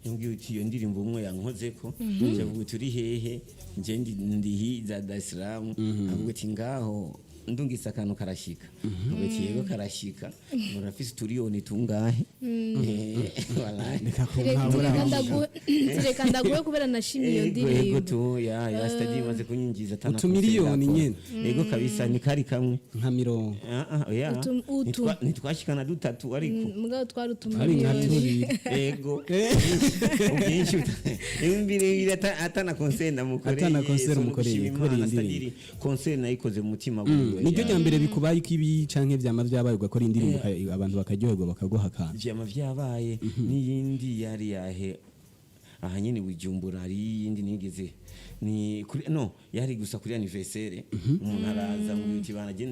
yambwiye uti iyo ndirimbo umwe yankozeko, ndavuga uti uri hehe? Nje ndi hiza Dar es Salaam. Avuga uti ngaho ndungitse akantu karashika. Avuga ati yego karashika, murafise uturiyoni tungahe? Wallahi. Reka kunkabura. Reka ndaguhe kubera nashimiye iyo Ego, ego. ndirimbo. Tu ya stadi imaze kunyinjiza atana Utumiliyoni concert nyene. ndakora. Ego kabisa, ni kari kamwe. Nka 50. Oya. Utu. Ntitwashikana dutatu ariko. Mugabo twari Ari nka utumiliyoni. tubiri. Ego, ubwinshi 2000 atana concert ndamukoreye. Atana concert So, umukoreye, gushima kubera Imana, iyi ndirimbo. c'est-à-dire concert nayikoze mu mutima wiwe. Niryo Ya. rya mbere bikubaye ko ibi canke vyama vyabaye ugakora indirimbo abantu bakaryoherwa bakaguha akantu? Vyama vyabaye. N'iyindi yari yahe aha nyene Bujumbura, hari iyindi nigeze ni kuri no yari gusa kuri anniversaire, umuntu araza ngo uti bana je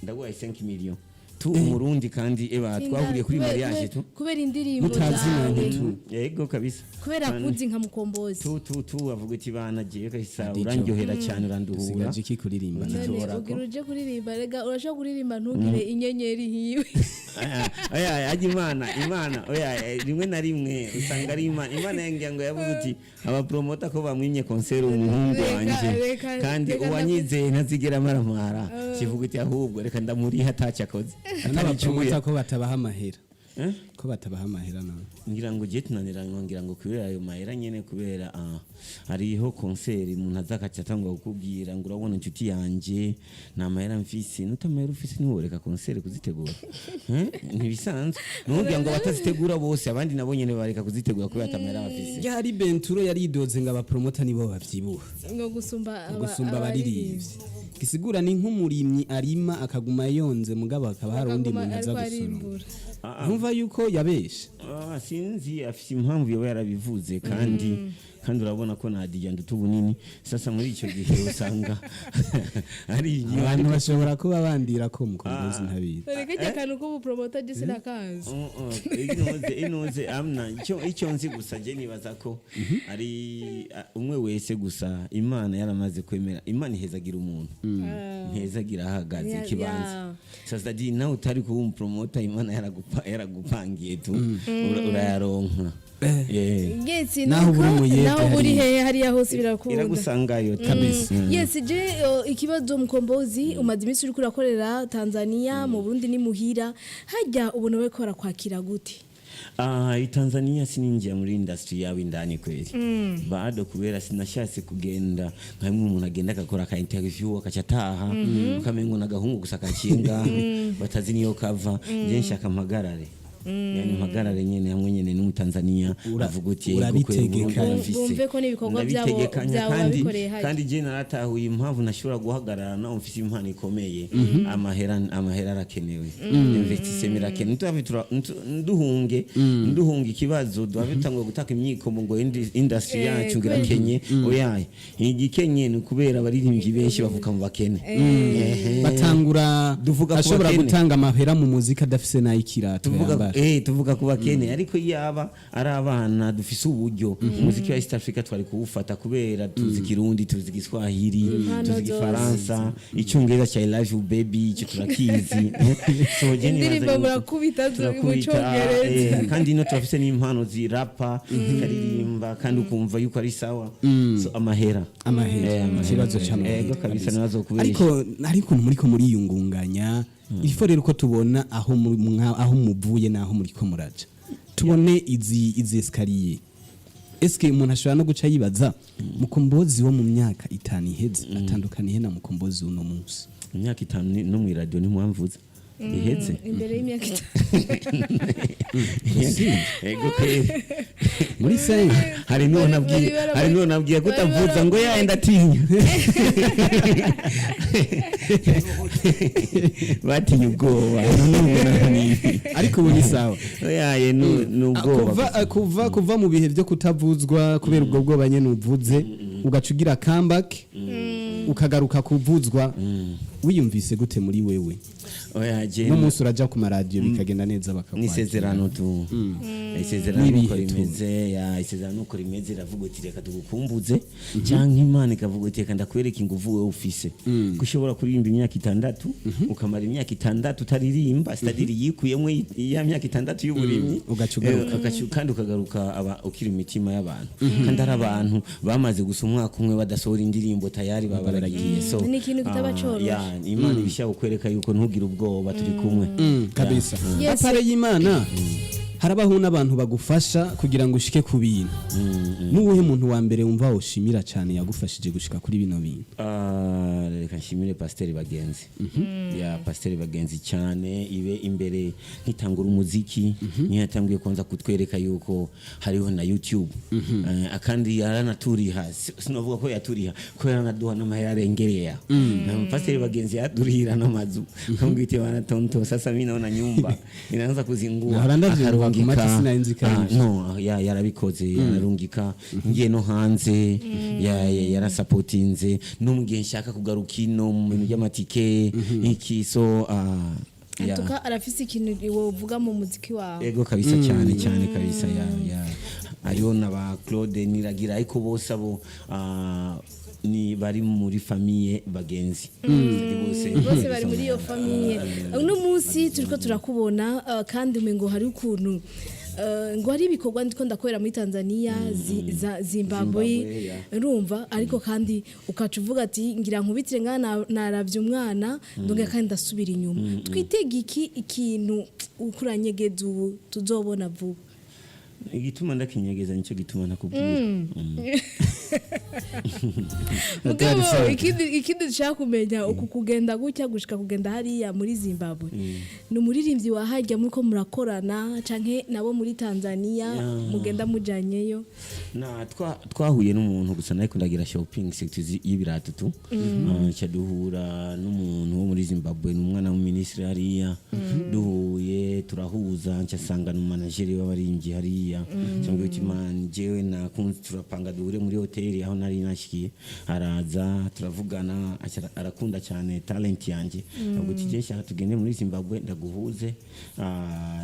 ndaguhaye 5 millions tu, Umurundi, kandi eba twahuriye kuri mariage tu. Kubera indirimbo Mutazinanye zawe. tu. Yego kabisa. Kubera kuzi nka Mukombozi. Tu avuga uti bana jewe kabisa Adijo. urandyohera cyane, uranduhura. Dusigaje iki kuririmba nawe? None Nzorako. ugira uje kuririmba, rega urashobora kuririmba ntugire inyenyeri hiwe. Oya, ajya Imana, oya, rimwe na rimwe usanga ari Imana yangira ngo yavuze uti abapromota ko bamwimye concert umuhungu wanje, kandi reka. Uwanyizeye ntazigera amaramara, kivuga uti ahubwo reka ndamuriha atacyo akoze, ataricuye. N'abapromota ko batabaha amahera? Eh? Ko batabaha amahera nawe? Ngira ngo je tunaniranywa, ngira ngo kubera ayo mahera nyene, kubera hariho concert umuntu aza akaca atangura kukubwira ngo urabona inshuti yanje, nta mahera mfise. Nutamahera ufise ntiworeka concert kuzitegura. Eh? Ntibisanzwe nukugira ngo batazitegura bose, abandi nabo nyene bareka kuzitegura kubera atamahera bafise. Yari Benturo yaridoze ngo abapromota nibo bavyibuha ngo gusumba gusumba abaririmbyi. Gisigura ni nk'umurimyi arima akaguma yonze, mugabo hakaba hari undi Akaguma muntu aza ariko gusoroma. arimbura. Ntumva yuko yabeshe? Ah, sinzi, afise impamvu yoba yarabivuze, kandi urabona ko Nadia nduta ubunini. Sasa muri icyo gihe usanga ari Abantu bashobora kuba bandira ko Mukombozi ntabizi. Reka ijya akantu k'ubupromota je sinakazi. Inoze amna icyo nzi gusa, je nibaza ko ari umwe wese gusa Imana yaramaze kwemera. Imana ihezagira umuntu, ntihezagira ahagaze ikibanza. Sasa di nawe utari kuba umupromota, Imana yaragupangiye tu urayaronka. Yeah. Yes. Naho Nuko uri umuyede naho uri hariya. hehe hariya hose birakunda. Iragusangayo kabisa. Yes, je ikibazo, Mukombozi, umaze iminsi uriko urakorera Tanzania, mu Burundi ni muhira, hajya ubona bariko barakwakira gute? Ah, i Tanzania sininjiye muri industry yawe indani kweli bado, kubera sinashatse kugenda nka bimwe umuntu agenda agakora ka interview akaca ataha, ukamengo n'agahungu gusa kaciye ngaha batazi niyo kava. Je nshaka mpagarare, yani mpagarare nyene hamwe nyene n'Umutanzania avuga uti yego kweli Urabitegekanya. Burundi arafise. Bumve ko n'ibikorwa Ndabitegekanya byabo kandi wabikoreye hajya. Kandi je naratahuye impamvu nashobora guhagarara naho mfise impano ikomeye. Amahera arakenewe, investissement irakenewe. Ntituhave nduhunge ikibazo, duhave tutangura gutaka imyikomo ngo industry yacu ngo irakenye. Oya, igikenye ni ukubera abaririmbyi benshi bavuka mu bakene. Ehe. Batangura Duvuga ku ashobora bakene. gutanga amahera mu muziki adafise n'ay'ikirato Tuvuga yambara. Tuvuga ku bakene, ariko yaba ari abana dufise uburyo, umuziki wa East Africa twari kuwufata, kubera tuzi Kirundi, tuzi Igiswahili, Impano tuzi zose. Igifaransa, Icyongereza cya "I love you baby", icyo turakizi. So je nibaza Indirimbo yuko murakubita zo mu turakubita, Congereza. Kandi ino turafise n'impano zirapa, zikaririmba, kandi ukumva yuko ari sawa. So amahera. Amahera. Amahera. Ikibazo c'amahera. Ego kabisa, nazo kubesha. Ariko muriko muriyungunganya, ifo rero ko tubona aho aho muvuye n'aho muriko muraja, tubone izi escalier. Eske umuntu ashobora no guca yibaza Mukombozi wo mu myaka 5 iheze atandukaniye na Mukombozi uno munsi? Imyaka 5 no mw'iradiyo ntimwamvuze iheze. Imbere y'imyaka 5. Ego kweli. Muri senga. Hari n'uwo nabwiye, hari n'uwo nabwiye ko utavuza ngo yaenda atinya, batinya ubwoba. Ariko ubu ni sawa. Yaye ni ubwoba. Kuva mu bihe byo kutavuzwa kubera ubwo bwoba nyene uvuze, ugaca ugira comeback, ukagaruka kuvuzwa, wiyumvise gute muri wewe? Oya, je No munsi uraja ku maradiyo bikagenda neza, bakakwakira. N'isezerano tu, isezerano N'ibihe uko tu. rimeze ya isezerano uko rimeze, iravuga uti reka tugukumbuze, cyangwa Imana ikavuga uti reka ndakwereka inguvu wewe ufise, ko ushobora kuririmba imyaka 6, ukamara imyaka 6 utaririmba, c'est-à-dire yikuyemo ya myaka 6 y'uburimyi. Ugaca ugaruka. Kandi ukagaruka aba ukiri mu mitima y'abantu, kandi ari abantu bamaze gusa umwaka umwe badasohora indirimbo, tayari baba baragiye. So Ni ikintu kitaba coroshe. ya, Imana ibishaka kukwereka yuko ntugire ubwoba, turi kumwe. Kabisa. Yes. À part y'Imana, harabaho n'abantu bagufasha kugira ngo ushike ku bintu. N'uwuhe muntu wa mbere wumva woshimira cyane yagufashije gushika kuri bino bintu? Ah, reka nshimire Pasiteri Bagenzi, ya Pasiteri Bagenzi cyane. Ibe imbere nkitangura umuziki niyo yatanguye kubanza kutwereka yuko hariho na YouTube. Kandi yaranaturiha. Sinavuga ko yaturiha ko yaranaduha n'amahera arengereye. Na Pasiteri Bagenzi yadurihira n'amazu, kambwite bana tonto, sasa mimi naona nyumba inaanza kuzingua. Nahora ndavyumva ku matwi, Akarungika. sinari nzi ko ari Ah, ivyo. no, yarabikoze, yararungika ngiye no hanze, yarasapotinze no mu gihe nshaka kugaruka ino mu bintu by'amatike iki. So ya. Atuka arafise ikintu wovuga mu muziki wawe. Ego kabisa, cyane cyane kabisa. Ya, hariho na ba Claude Niragira, ariko bose abo Ni bari muri famille, bagenzi. Bose. Bose bari muri iyo famille. Uno munsi turiko turakubona, kandi umengo hari ukuntu ngo hari ibikorwa ndiko ndakorera muri Tanzania, Zimbabwe. Zimbabwe, yeah. Urumva, ariko kandi ukaca uvuga ati ngira nkubitire ngaha, naravye umwana, ndongera kandi ndasubira inyuma. Twitega iki, ikintu ukuranyegeza ubu tuzobona vuba? Igituma ndakinyegeza nicyo gituma nakubwira. Mugabo Sawa. ikindi dushaka kumenya, uku kugenda gutya gushika kugenda hariya muri Zimbabwe, ni umuririmbyi wahajya muriko murakorana canke nabo muri Tanzania mugenda mujanyeyo? Na twahuye n'umuntu gusa, nariko ndagira shopping sector y'ibirato tu. Nca duhura n'umuntu wo muri Zimbabwe, ni umwana w'umuminisitiri hariya. Duhuye turahuza, nca sanga ni umanageri w'abaringi hariya. Cyangwa uti man, jewe nakunze, turapanga duhure muri hoteli aho nari nashikiye. Araza turavugana, aca arakunda cyane talent yanjye. Avuga uti je nshaka tugende muri Zimbabwe ndaguhuze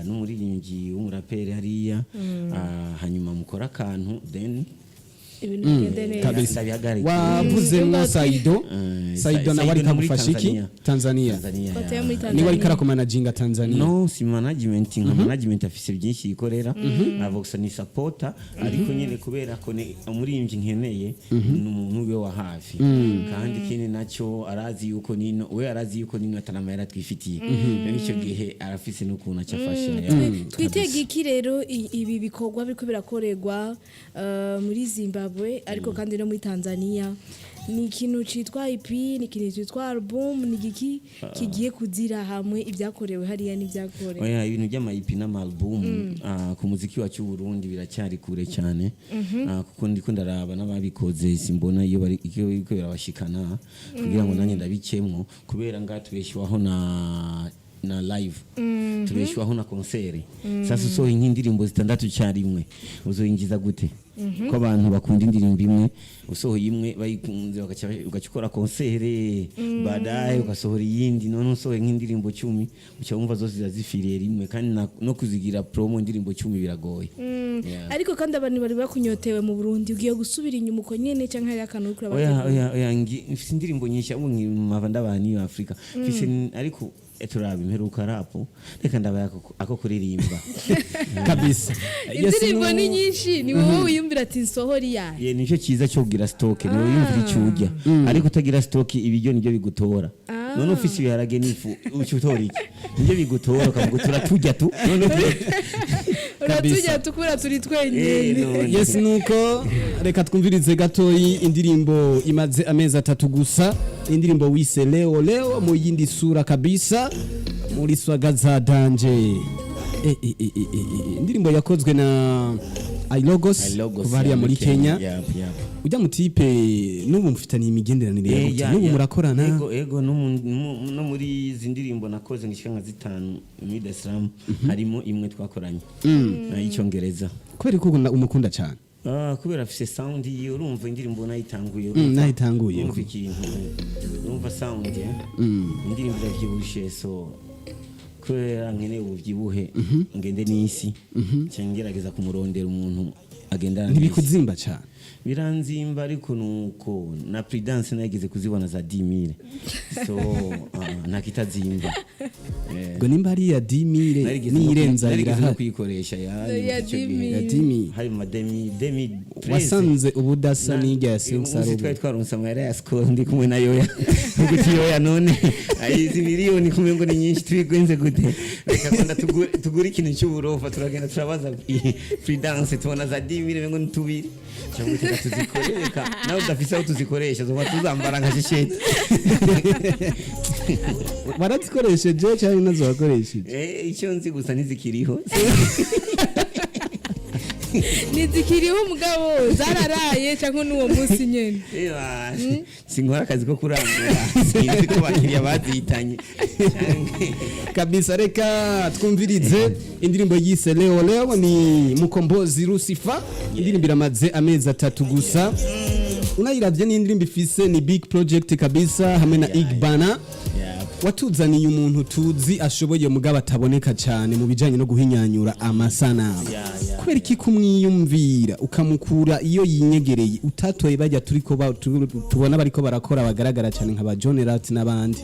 n'umuririmbyi w'umuraperi hariya, hanyuma mukora akantu, then ibintu bigende neza. Kabisa. Ndabihagarika. Wavuze mwo Saido. Saido nawe ariko Saido muri agufasha iki? Tanzania. Tanzania. Tanzania. Batuye Ya. muri Niwe Tanzania. ariko arakumanaginga Tanzania? No, si management, nka management afise byinshi yikorera. Avo gusa ni supporter, ariko nyine kubera ko ni umuririmbyi nkeneye, ni umuntu we wa hafi. Kandi ikindi nacyo, arazi yuko nino, we arazi yuko nino atanamahera twifitiye. Rero icyo gihe arafise n'ukuntu acafasha. Twitega iki rero, ibi bikorwa biriko birakorerwa muri Zimbabwe ariko kandi no muri Tanzania? Ni ikintu citwa EP, ni ikintu citwa album, ni igiki kigiye kuzira hamwe ibyakorewe hariya n'ibyakorewe? Oya, ibintu by'ama EP n'ama album ku muziki wacu w'u Burundi biracyari kure cyane. Kuko ndiko ndaraba n'ababikoze, simbona iyo bari iyo biriko birabashikana kugira ngo nanjye ndabikemwo, kubera ngaha tubeshwaho na live, tubeshwaho na concert. Sasa usohoye nk'indirimbo zitandatu icyarimwe, uzoyinjiza gute ko abantu bakunda indirimbo imwe? Usohoye imwe bayikunze, ugaca ukora concert, baadaye ugasohora iyindi. None usohoye nk'indirimbo 10, uca wumva zose ziba zifiriye rimwe, kandi no kuzigira promo indirimbo 10 biragoye. Yeah. Ariko kandi abantu bari bakunyotewe mu Burundi. Ugiye gusubira inyuma uko nyene canke hari akantu uriko Oya. urabategura? Oya, mfise indirimbo nyinshi, ahubwo nkimava ndabana n'iyo Afrika mfise ariko turaba imperuka rap, reka ndabaye ako kuririmba. Kabisa. Yes, Indirimbo ni nyinshi, ni wowe wiyumvira ati nsohora iyahe? Ye, nicyo cyiza cyo kugira stock, niwe wiyumvira icyo urya. Ariko utagira stock, ibiryo nibyo bigutora. None ufise ibiharage n'ifu, uca utora iki? Nibyo bigutora, ukavuga turaturya tu none. Uratujya tukura turi twenyine. None. Yes, nuko reka twumvirize gatoyi indirimbo imaze amezi 3 gusa, indirimbo wise Leo Leo, mu yindi sura kabisa, muri swaga za danje. Indirimbo yakozwe na iLogos iLogos, kuva hariya muri Kenya. Yap. Ujya mutipe n'ubu mufitaniye imigenderanire yagutse? Ya, N'ubu ya. murakorana? Ego, no muri izi ndirimbo nakoze ngishika nka zitanu muri Dar es Salaam, harimo imwe twakoranye y'icyongereza. Kubera ko umukunda cyane? Ah, kubera afise sound yiwe. Urumva indirimbo nayitanguye. Nayitanguye. Urumva ikintu, urumva sound, eh? Indirimbo iravyibushe, so kubera nkeneye ubuvyibuhe ngende n'isi, nca ngerageza kumurondera umuntu agendana n'isi. Ntibikuzimba cyane? Biranzimba, ariko nuko na Prudence nageze kuzibona za 10,000, so ntakitazimba. Ngo nimba ari iya 10,000 niyirenza Narigeze no irahari. kuyikoresha ya Ya icyo gihe. 10,000. Ya 10,000. Hari mu mademi demi. Wasanze ubudasa n'irya ya Umunsi Sarubu. twari twaronse amahera ya Skol, ndi kumwe na Yoya, uguti Yoya, none izi miliyoni kumwe ngo ni nyinshi, tubigenze gute? Reka kwenda tugure ikintu cy'uburofa. Turagenda turabaza Prudence, tubona za 10,000 ngo ni tubiri, cyangwa reka tuzikoreka nawe udafise aho tuzikoresha, zoba tuzambara nka shisheti. Warazikoresheje cyangwa nazo wakoresheje? Icyo nzi gusa ntizikiriho. Ntizikiriho, umugabo zararaye cyangwa n'uwo munsi nyene? Ewa, sinkora akazi ko kurangura, sinzi ko abakiriya bazihitanye. Kabisa, reka twumvirize indirimbo yise Leo Leo, ni Mukombozi Lucifer. Indirimbo iramaze amezi 3 gusa. Unayiravye ni indirimbo ifise, ni big project kabisa, hamwe na Igbana. Watuzaniye umuntu tuzi ashoboye, mugabo ataboneka cyane mu bijanye no guhinyanyura amasanamu. Kubera iki kumwiyumvira ukamukura iyo yinyegereye, utatoye bajya turiko tubona bariko barakora bagaragara cyane nka ba John Rat n'abandi,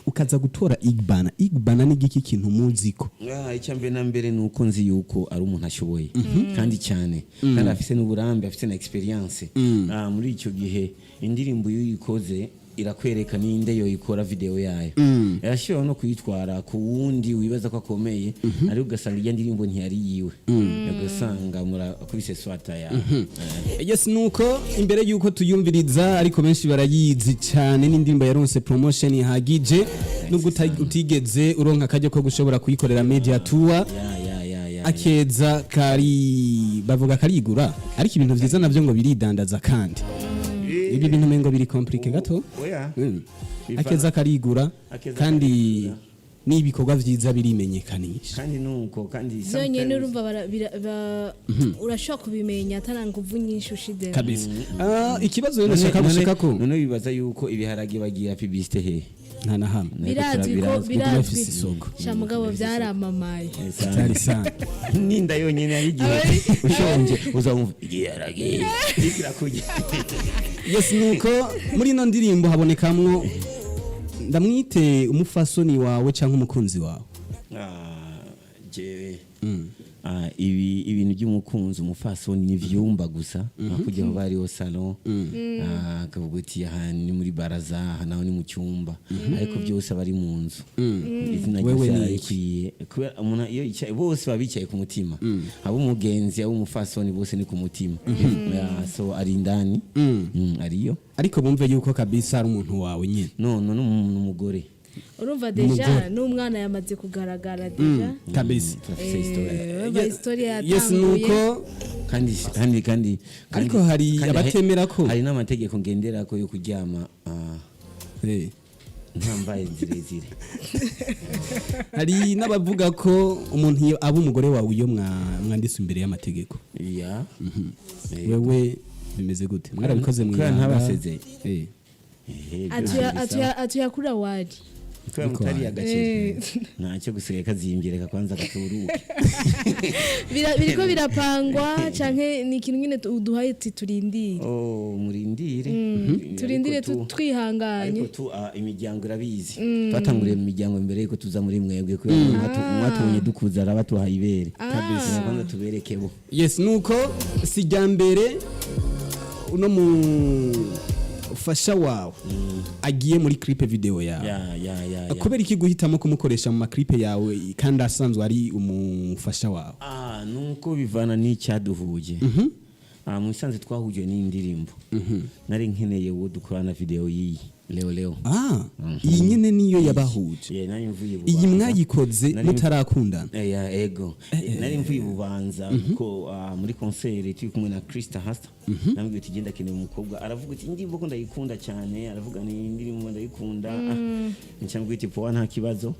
ukaza gutora Igbana? Igbana ni giki kintu muziko? Icya mbere na mbere ni uko nzi yuko ari umuntu ashoboye kandi cyane, kandi afise n'uburambe, afise na experience. Muri icyo gihe indirimbo iyo uyikoze irakwereka ninde yoyikora video yayo. Yarashobora no kuyitwara ku wundi wibaza ko akomeye, ariko ugasanga ijya ndirimbo ntiyari yiwe, ugasanga murakubise swata ya. Yes, nuko imbere yuko tuyumviriza, ariko benshi barayizi cyane, n'indirimbo yaronse promotion ihagije nubwo utigeze uronka akaryo ko gushobora kuyikorera media tour. Ya. Akeza kari bavuga karigura, ariko ibintu vyiza navyo ngo biridandaza, kandi ibi bintu mengo biri compliqué gato. Oya. Akeza karigura. Akeza kandi karigura. N'ibikorwa vyiza birimenyekanisha. Kandi nuko kandi Byonyine sometimes- urumva urashobora kubimenya atari nguvu nyinshi ushizemo. Kabisa. Ikibazo rero nashaka gushika ko None bibaza yuko ibiharage bagira publicité he? Nta na hamwe. Birazwi ko Birazwi. birazwi. Bafise isoko. Sha, mugabo byaramamaye. Cyari sana. Ninda yonyine ari igihe ushonje uzamva igiharage kirakurya. Yes, nuko muri ino ndirimbo habonekamwo, ndamwite umufasoni wawe cyangwa umukunzi wawe? Jewe ibi ibintu by'umukunzi, umufasoni ni ivyumba gusa, kujya aho bariho salon, akavuga uti aha ni muri baraza, aha naho ni mu cyumba, ariko byose aba ari mu nzu, izina Wewe ryose ni ararikwiye, kubera umuntu iyo yicaye bose baba bicaye ku mutima, abo umugenzi, abo umufasoni, bose ni ku mutima. Yeah, so ari indani. Ariyo. Ariko bumve yuko kabisa ari umuntu wawe nyine. No, no, n'umugore. Urumva déjà n'umwana yamaze kugaragara déjà. Kabisa. Turafise historia. Urumva historia Yes. yatanguye. Nuko Kandi Ariko hari kandi abatemera ko- hari n'amategeko ngenderako yo kuryama ntambaye zirezire. Hari n'abavuga ko umuntu iyo aba umugore wawe iyo mwanditse imbere y'amategeko. Ya. Wewe bimeze gute? Mwarabikoze mu Kubera ibanga? ntabasezeye. Atuyakura wari. Kubera mutari agaciro, ntacyo gusigaye kazimbye, reka kwanza gaturuke. Biriko birapangwa canke ni ikintu nyine uduhaye uti turindire? Oh, murindire. Turindire. Ariko Twihanganye. Ariko tu imiryango irabizi, twatanguriye mu miryango mbere yuko tuza muri mwebwe, kubera mwatubonye dukuza arabatuhaye ibere Kabisa. Kwanza tubereke bo. Yes, nuko si rya mbere uno mufasha wawe agiye muri clip video yawe. Ya. Kubera iki guhitamo kumukoresha mu ma clip yawe kandi asanzwe ari umufasha wawe? Nuko bivana n'icyaduhuje. Mu bisanzwe twahuje n'indirimbo, nari nkeneye uwo dukorana video y'iyi leo leo. Iyi nyene niyo yabahuje? Yeah, nari mvuye Iyi Bubanza. mwayikoze mutarakundana? Ya, ego, nari mvuye Bubanza kuko muri concert turi kumwe na Krista Hasta, namubwiye uti genda akeneye umukobwa, aravuga uti indirimbo ko ndayikunda cyane, aravuga ni indirimbo ndayikunda. Ncambwiye uti poa, nta kibazo,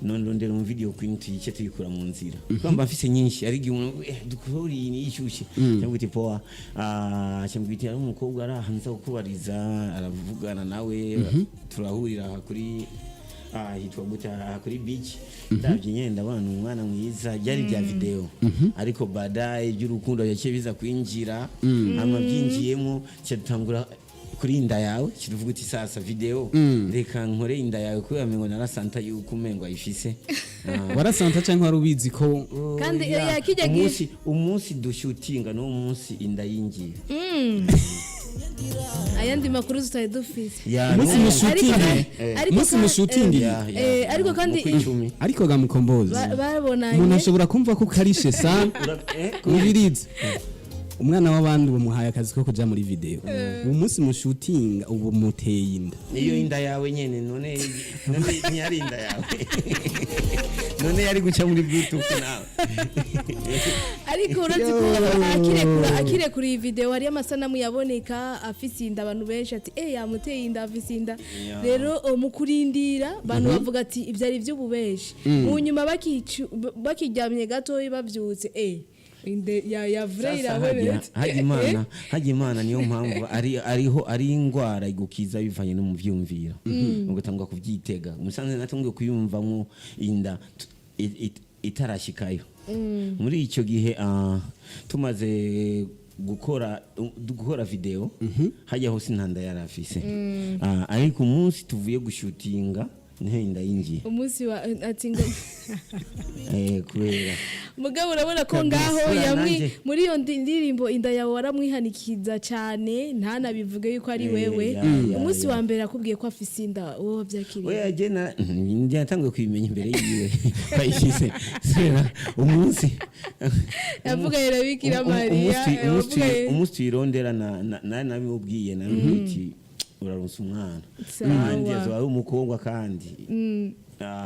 none rondera mu video queen tuyice tuyikura mu nzira, kuko mba mfise nyinshi, ari igihe umuntu dukora iyi ni ishyushye. Ncambwiye uti poa, ncambwiye uti hari umukobwa ari aha nza kukubariza, aravugana nawe, turahurira aha kuri hitwa gute, aha kuri beach, ndabye nyine ndabona ni umwana mwiza, byari bya video, ariko baadaye by'urukundo yaciye biza kwinjira, hama byinjiyemo cyatangura kuri inda yawe, kivuga uti sasa video reka nkore inda yawe, kubera mengo narasanta yuko umengo ayifise. Warasanta cyangwa wari ubizi ko? Kandi, Ya, kijya gihe- umunsi dushutinga n'uwo munsi inda yinjiye. Ayandi makuru tutari dufise. Ya, Umunsi mushutingi? Ariko Umunsi mushutingi? Ya, ariko kandi mu kw'icumi. Ariko ga Mukombozi, babonanye. umuntu ashobora kumva ko ukarishe sana. Mubirizi umwana w'abandi bamuhaye akazi ko kuja muri video, uwo munsi mushutinga ubu muteye inda? Niyo inda yawe nyene, none ntiyari inda yawe? None yari guca muri bluetooth nawe? Ariko urazi ko akirekura iyi video hariyo amasanamu yaboneka afise inda, abantu benshi ati yamuteye inda, afise inda. Rero mu kurindira abantu bavuga ati ibyo ari iby'ububeshi, mu nyuma bakiryamye gatoya bavyutse. Inde ya vrai Sasa hajya irabonetse. hajya Imana, hajya Imana, niyo mpamvu ari ariho ari ingwara igukiza bivanye no mu vyumviro, ugatangwa kuvyitega. Musanze natungiye kuyumvamwo inda itarashikayo. Muri icyo gihe tumaze gukora video, hajya hose intanda yari afise. Ariko umunsi tuvuye gushutinga niho inda yinjiye. Umunsi wa ati ngo Kubera mugabo urabona ko Kabisa. ngaho Buriya yamwi nanjye- muri iyo ndirimbo inda yawe waramwihanikiza cyane, ntanabivuge yuko ari wewe. Ya, Umunsi ya. wa mbere akubwiye ko afise inda, wowe wabyakiriye? Oya, je na njye natanguye kubimenya imbere yiwe bayishyize sera umunsi Yavuga yera Bikira Mariya, yavuga umunsi tuyirondera na nabimubwiye, namubwiye ati uraronsa umwana Sawa. kandi azoba ari umukobwa kandi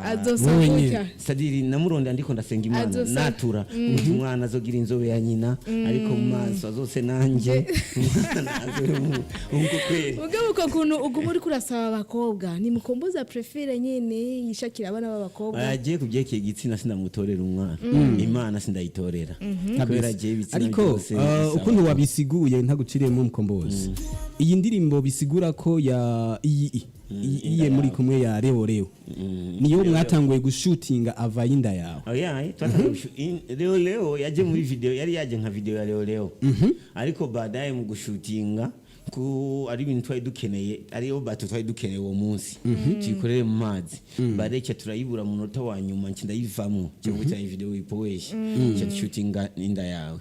Azosa Wowe gutya. nyene. Sadiri namurondera ndiko ndasenga Imana, natura uti umwana azogira inzobe ya nyina, ariko mu maso azose nanjye umwana azobe ubwo kweri. Mugabo uko kuntu uguma uriko urasaba abakobwa, ni Mukombozi préfère nyene yishakira abana b'abakobwa? Agiye ku byerekeye igitsina, sinamutorera umwana, Imana sindayitorera kubera agiye ibitsina Ariko byose bisaba. ukuntu wabisiguye, ntaguciriyemo Mukombozi, iyi ndirimbo bisigura ko ya iyi iye muri kumwe ya Leo Leo niyo mwatanguye gushutinga ava y'inda yawe? Oya, twatanguye Leo Leo yaje muri video, yari yaje nka video ya Leo Leo, ariko baadaye mu gushutinga ku ari ibintu twari dukeneye, ariyo bato twari dukeneye uwo munsi tuyikorere mu mazi, baadaye cya turayibura mu munota wa nyuma, nci ndayivamwo cyangwa cyane video wipoweshe cya dushutinga inda yawe.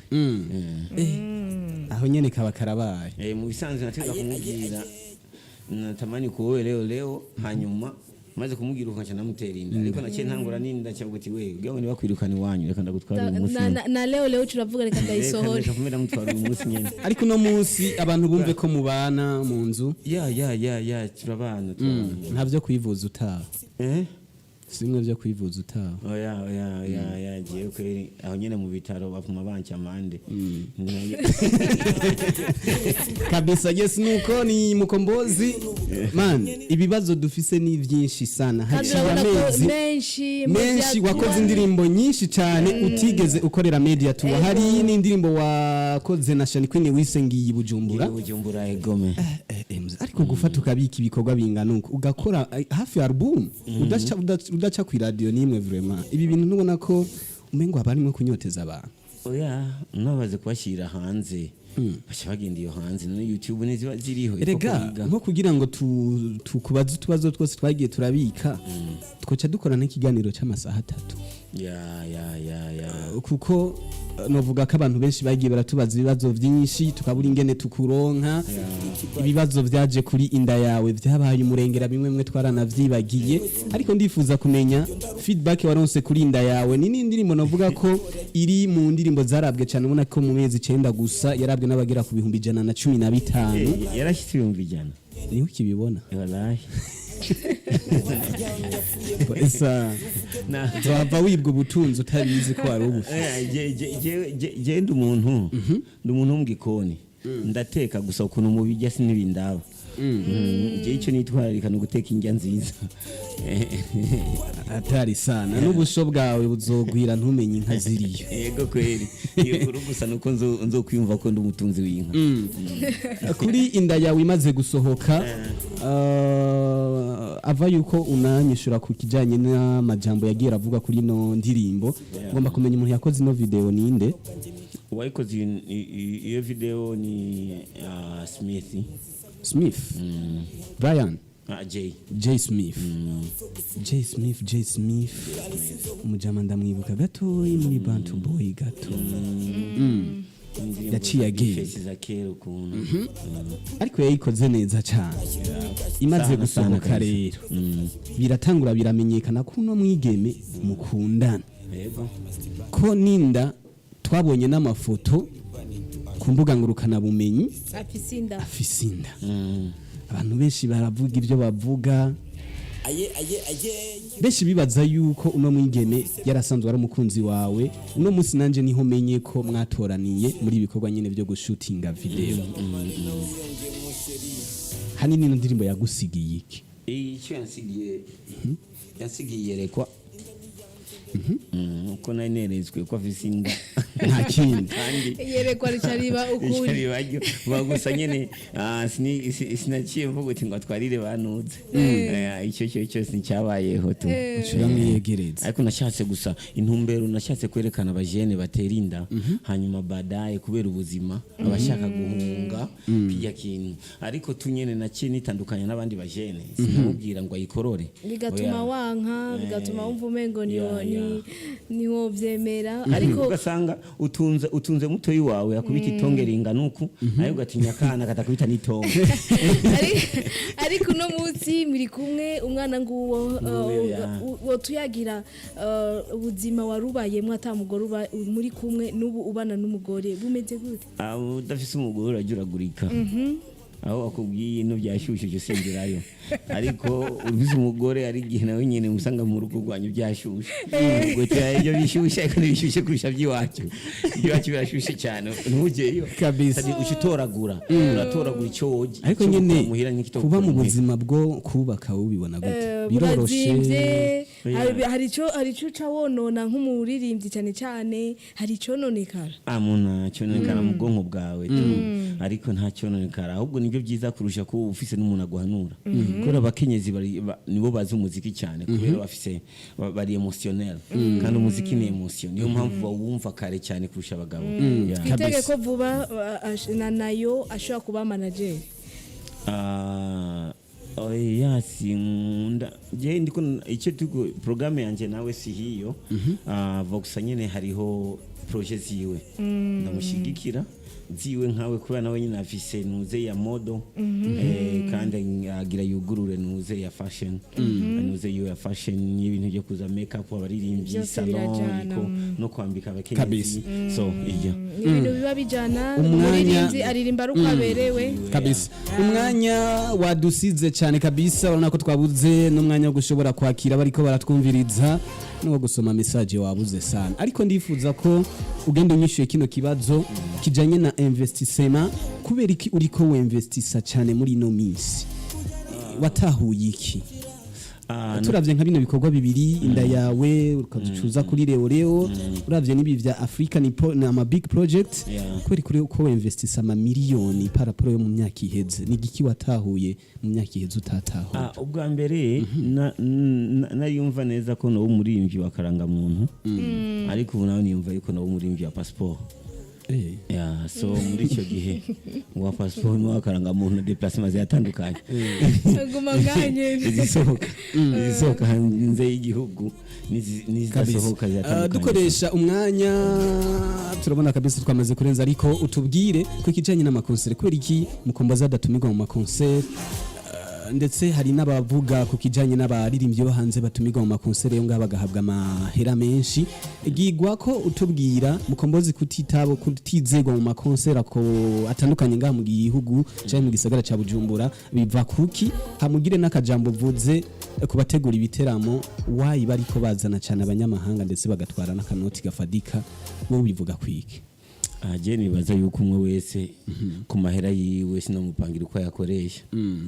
Aho nyene kaba karabaye. Mu bisanzwe natega kumubwira natamani kuwowe Leo Leo, hanyuma maze kumubwira uko nkaca namutera inda, ariko naciye ntangura n'inda ncavuga ati we kugira ngo nibakwirukana iwanyu, reka ndagutwara uyu munsi na, nyene. na Leo Leo turavuga reka Reka ndayisohore. Reka kumbe ndamutwara uyu munsi nyene. Ariko uno munsi abantu bumve ko mubana mu nzu? Ya, turabana, turabana. Nta byo kwivuza utaha? Eh. Si bimwe byo kwivuza utaha? Oya, oya, oya, oya, jewe kweri aho nyene mu bitaro bapfuma banca amande. Kabisa, yes, nuko ni Mukombozi man, ibibazo dufise ni byinshi sana. Kandi Haciye urabona ko amezi menshi menshi, media wakoze tour. Indirimbo nyinshi cyane utigeze ukorera media tour. Hari n'indirimbo wakoze na Shani Queen wise ngiyi Bujumbura. Bujumbura, egome. Ariko gufata ukabika ibikorwa bingana uko, ugakora hafi ya album udaca ku radio nimwe, vraiment ibi bintu ntubona ko umengo haba harimo kunyoteza abantu? Oya, nabaze kubashyira hanze baca bagenda iyo hanze, none YouTube ntiziba ziriho ipfa Erega kubiga. nko kugira ngo tukubaze utubazo twose twagiye turabika, twoca dukora n'ikiganiro cy'amasaha 3. Ya. Kuko novuga ko abantu benshi bagiye baratubaza ibibazo byinshi, tukabura ingene tukuronka. Ibibazo byaje kuri inda yawe byabaye umurengera, bimwe mwe twaranavyibagiye, ariko ndifuza kumenya feedback waronse kuri inda yawe. Ni n'indirimbo novuga ko iri mu ndirimbo zarabwe cyane, ubona ko mu mezi 9 gusa yarabwe n'abagera ku 115,000. Yarashyitse 100,000? Niho ukibibona? Wallahi. Esa wava wibwa ubutunzi utabizi ko wari ubufise. Je ndi umuntu wo mu gikoni, ndateka gusa, ukuntu mubijya sinibindaba. Je icyo nitwararika ni uguteka indya nziza. Atari sana n'ubusho bwawe buzogwira ntumenye inka ziriyo. Yego kweri, iyo nkuru gusa nuko nzokwiyumva ko ndi umutunzi w'inka. Kuri inda yawe imaze gusohoka, ava yuko unanyishura ku kijanye n'amajambo yagiye aravuga kuri ino ndirimbo, ngomba kumenya umuntu yakoze ino video ninde? Uwayikoze iyo video ni Smith. Smith Brian? Jay. J Smith, J Smith, J Smith, umujama ndamwibuka gatoyi muri Bantu Boy gato. Indirimbo Yaciye agenda. Face za kera ukuntu. Ariko yayikoze neza cyane. Imaze Sana, gusohoka sana kabisa. rero biratangura biramenyekana ko uno mwigeme mukundana, Yego. ko ninda twabonye n'amafoto ku mbuga ngurukanabumenyi. Afise inda. Afise inda. Abantu benshi baravuga ibyo bavuga, benshi bibaza yuko uno mwigeme yarasanzwe ari umukunzi wawe. Uno munsi nanje niho menye ko mwatoraniye muri ibikorwa nyine byo gushutinga video. Hanini ino ndirimbo yagusigiye iki? Icyo yansigiye yerekwa, uko nari neretswe ko afise inda. Nta kindi. Kandi Yerekwa rica riba ukuri. Ribaryo gusa nyene, sinaciye mvuga uti ngo atwarire banuze. Icyo cyo cyose nticyabayeho tu. Uramwiyegereza. Ariko nashatse gusa intumbero, nashatse kwerekana abajene batera inda, hanyuma badaye kubera ubuzima, abashaka guhunga kijya kintu. Ariko tu nyene naciye nitandukanya n'abandi bajene, sinamubwira ngo ayikorore. Bigatuma Oya. wanka, bigatuma wumva umengo niwo niwo vyemera, ariko ugasanga utunze mutoyi wawe akubita itonge ringana uku, ariko ugatinya akana katakubita n'itonge. Ariko uno munsi muri kumwe, umwana nguwo. Nguwo, ya. Wotuyagira ubuzima warubayemwo ata mugore uba muri kumwe, n'ubu ubana n'umugore, bumeze gute? Abo udafise umugore urajuragurika, aho akubwiye ino byashyushye ujya usengerayo. Ariko ufise umugore, ari igihe nawe nyine usanga mu rugo rwanyu byashyushye, ubwo ibyo bishyushye, ariko ntibishyushye kurusha by'iwacu. Iby'iwacu birashyushye cyane, ntujyeyo. Kabisa. Uca utoragura, uratoragura icyo wogi Ariko icyo nyene gukora muhira n'ikito kuba mu gukora muhira. buzima bwo kubaka ubibona gute? Biroroshe? Burazimvye. Yeah. Hari ico uca wonona nk'umuririmbyi cyane cyane, hari icononekara. Amuna cyononekara mu bwonko bwawe tu, ariko nta cyononekara, ahubwo nibyo byiza kurusha kuba ufise n'umuntu aguhanura, kubera abakenyezi nibo bazi umuziki cyane, kubera bafise bari émotionnel, kandi umuziki ni émotion, niyo mpamvu bawumva kare cyane kurusha abagabo. Yeah. Twitege Kabisa. ko vuba na nayo ashobora kuba manager? Ah, oya, sinkunda je, ndiko icyo tuko programme yanje nawe si hiyo. Voxa nyene hariho projet ziwe ndamushigikira ziwe nkawe, kubera nawe nyine afise nuze ya mode, kandi agira yugurure nuze ya fashion, nuze yiwe ya fashion n'ibintu byo kuza make up abaririmbyi, Byose salon birajana. iko no kwambika abakenyezi, so ijya. Ni ibintu biba bijana. Umwanya- Umuririmbyi aririmba ari uko aberewe. Kabisa, umwanya wadusize cyane kabisa. Urabona ko twabuze n'umwanya wo gushobora kwakira bariko baratwumviriza n'uwo gusoma message wabuze sana, ariko ndifuza ko ugenda unyishuye kino kibazo kijanye na investissement. Kubera iki uriko wemvestisa cyane muri ino minsi? Watahuye iki? Turavye nka bino bikorwa bibiri, inda yawe ukazicuza kuri Leo Leo, uravye n'ibi vya Africa, ni ama big project. Kubera kuri uko wemvestisa ama miliyoni par rapport yo mu myaka iheze, ni igiki watahuye mu myaka iheze utatahuye? Ubwa mbere nariyumva neza ko nawe umuririmbyi wa karangamuntu, ariko ubu nawe niyumva yuko nawe umuririmbyi wa passport. Yeah, so muri icyo gihe uwa passport n'uwa karangamuntu déplacement ziyatandukanye. Aguma nganye. Izisohoka hanze y'igihugu n'izidasohoka ziratandukanye. Dukoresha umwanya, turabona kabisa twamaze kurenza, ariko utubwire ku kijanye n'amakonsere, kubera iki Mukombozi adatumirwa mu makonsere? Ndetse hari n'abavuga ku kijanye n'abaririmbyi bo hanze batumirwa mu makonsere yo ngaha bagahabwa amahera menshi. Gigwa ko utubwira, Mukombozi kutitabo kutizegwa mu makonsere ako atandukanye ngaha mu gihugu canke mu gisagara ca Bujumbura biva kuki? Hamugire n'akajambo uvuze ku bategura ibiteramo, wayi bariko bazana cyane abanyamahanga ndetse bagatwara n'akanoti gafadika, wowe bivuga kwiki? Je nibaza yuko umwe wese ku mahera yiwe, sinamupangira uko yakoresha.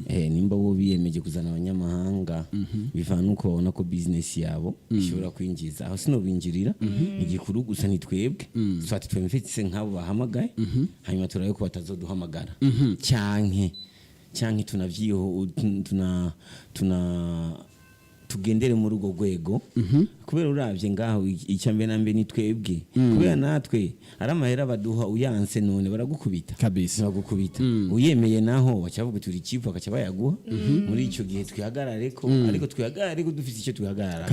Nimba bo biyemeje kuzana abanyamahanga, bivana nuko babona ko business yabo ishobora kwinjiza, aho sinobinjirira. Igikuru gusa ni twebwe swati twemfitse nk'abo bahamagaye, hanyuma turabe ko batazoduhamagara, canke tunavyiho tuna tugendere muri urwo rwego, kubera uravye ngaho icya mbere na mbere ni twebwe, kubera natwe ari amahera baduha, uyanse none baragukubita. Bagukubita. Uyemeye naho bacavuga turi chipu, bakaca bayaguha. Muri ico gihe twihagarare ko, ariko twihagarare ko dufite icyo twihagarara.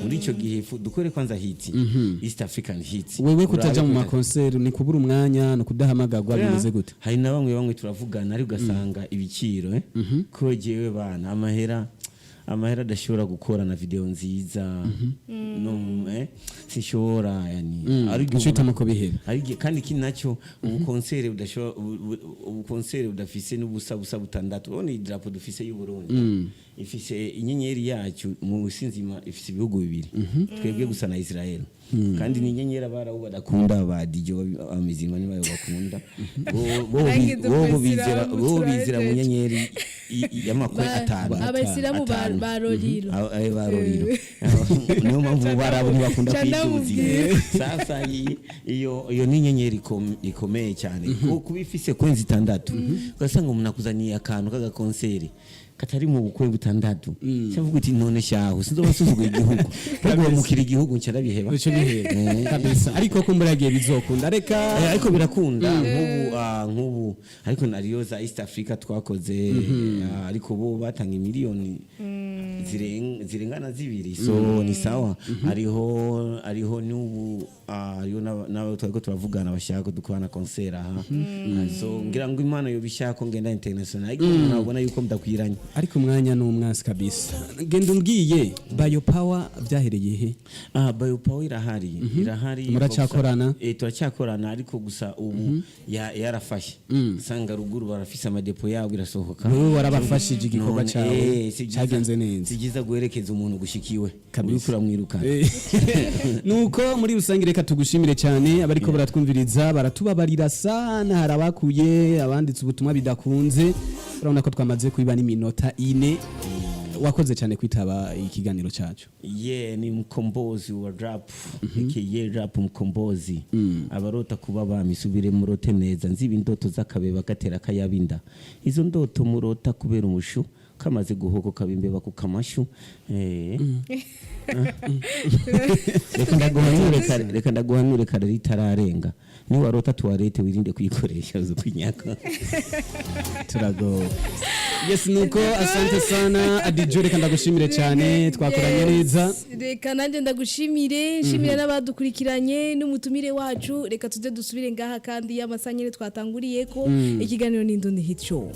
Muri ico gihe dukore kwanza hit, East African hit. Wewe kutaja mu Urabe makonseri ni kubura umwanya, ni ukudahamagagwa, bimeze gute? Hari na bamwe bamwe turavugana, ariko ugasanga ibiciro, ko jewe bana amahera adashobora gukora na video nziza no, sinshobora yani, ariko Ushitamo ko bihera. ariko kandi ikindi nacyo, ubu konsere budashobora, ubu konsere budafise n'ubusa busa butandatu. Urabona idarapo dufise y'u Burundi ifise inyenyeri yacu mu sinzima, ifise ibihugu bibiri, twebwe gusa na Israel, kandi ni inyenyeri abarabu badakunda, ba DJ abamizima nibayo bakunda. Arangiza Bo bizera umuyisilamu, bo bizera mu turahejeje. nyenyeri y'amakwe atanu. Abayisilamu Atanu. ba Roriro. Ba Roriro. Niyo mpamvu barabu ntibakunda Ca kwiduza. ndamubwira. Sasa iyo ni inyenyeri ikomeye cyane, kuko kuba ifise kwezi 6, ugasanga umuntu akuzaniye akantu k'agakonseri katari mu bukwe butandatu, cyavuga uti: "None shaho sinzoba nsuzuguye igihugu, guhemukira igihugu?" Nca ndabiheba. Ico bihe kabisa, ariko kumbura yagiye bizokunda, reka. Ariko birakunda nk'ubu ariko nariyo za East Africa twakoze, ariko bo batanga miliyoni zirengana 2, so ni sawa. Hariho n'ubu, hariho n'abo twariko turavugana bashaka ko dukorana concert aha. So ngira ngo Imana yobishaka ko ngenda international, ariko nabona yuko mudakwiranye. Ariko umwanya ni umwansi kabisa. Genda umbwiye, Bayo Power byahereye he? Bayo Power irahari, irahari. Muracyakorana? Turacyakorana, ariko gusa ubu yarafashe, sanga ruguru barafise amadepo yabo, irasohoka. Wowe warabafashije igikorwa None, cyawe si byiza- cyagenze neza. Si byiza guherekeza umuntu gushikiwe Kabisa. uriko uramwirukana. Nuko muri rusange reka tugushimire cyane. Abariko baratwumviriza baratubabarira sana, hari abakuye abanditse ubutumwa bidakunze. Urabona ko twamaze kubiba n'iminota 4. Wakoze cyane kwitaba ikiganiro cyacu. Ye, ni Mkombozi wa rap, aka Rap Mkombozi. Abarota kuba bami, subire murote neza. Nziba indoto z'akabeba gatera kayabinda, izo ndoto murota kubera umushu kamaze guhoko kabimbeba ku kamashu. Reka ndaguhanure kare ritararenga: niwarota toilette, wirinde kuyikoresha, uzi kwinyaka. Turagowe. Yes, nuko asante sana Adijo, reka ndagushimire cyane, twakoranye neza. Reka nanjye ndagushimire, nshimire n'abadukurikiranye n'umutumire wacu. Reka tuze dusubire ngaha kandi y'amasaha nyine twatanguriye ko ikiganiro n'Indundi Hit Show.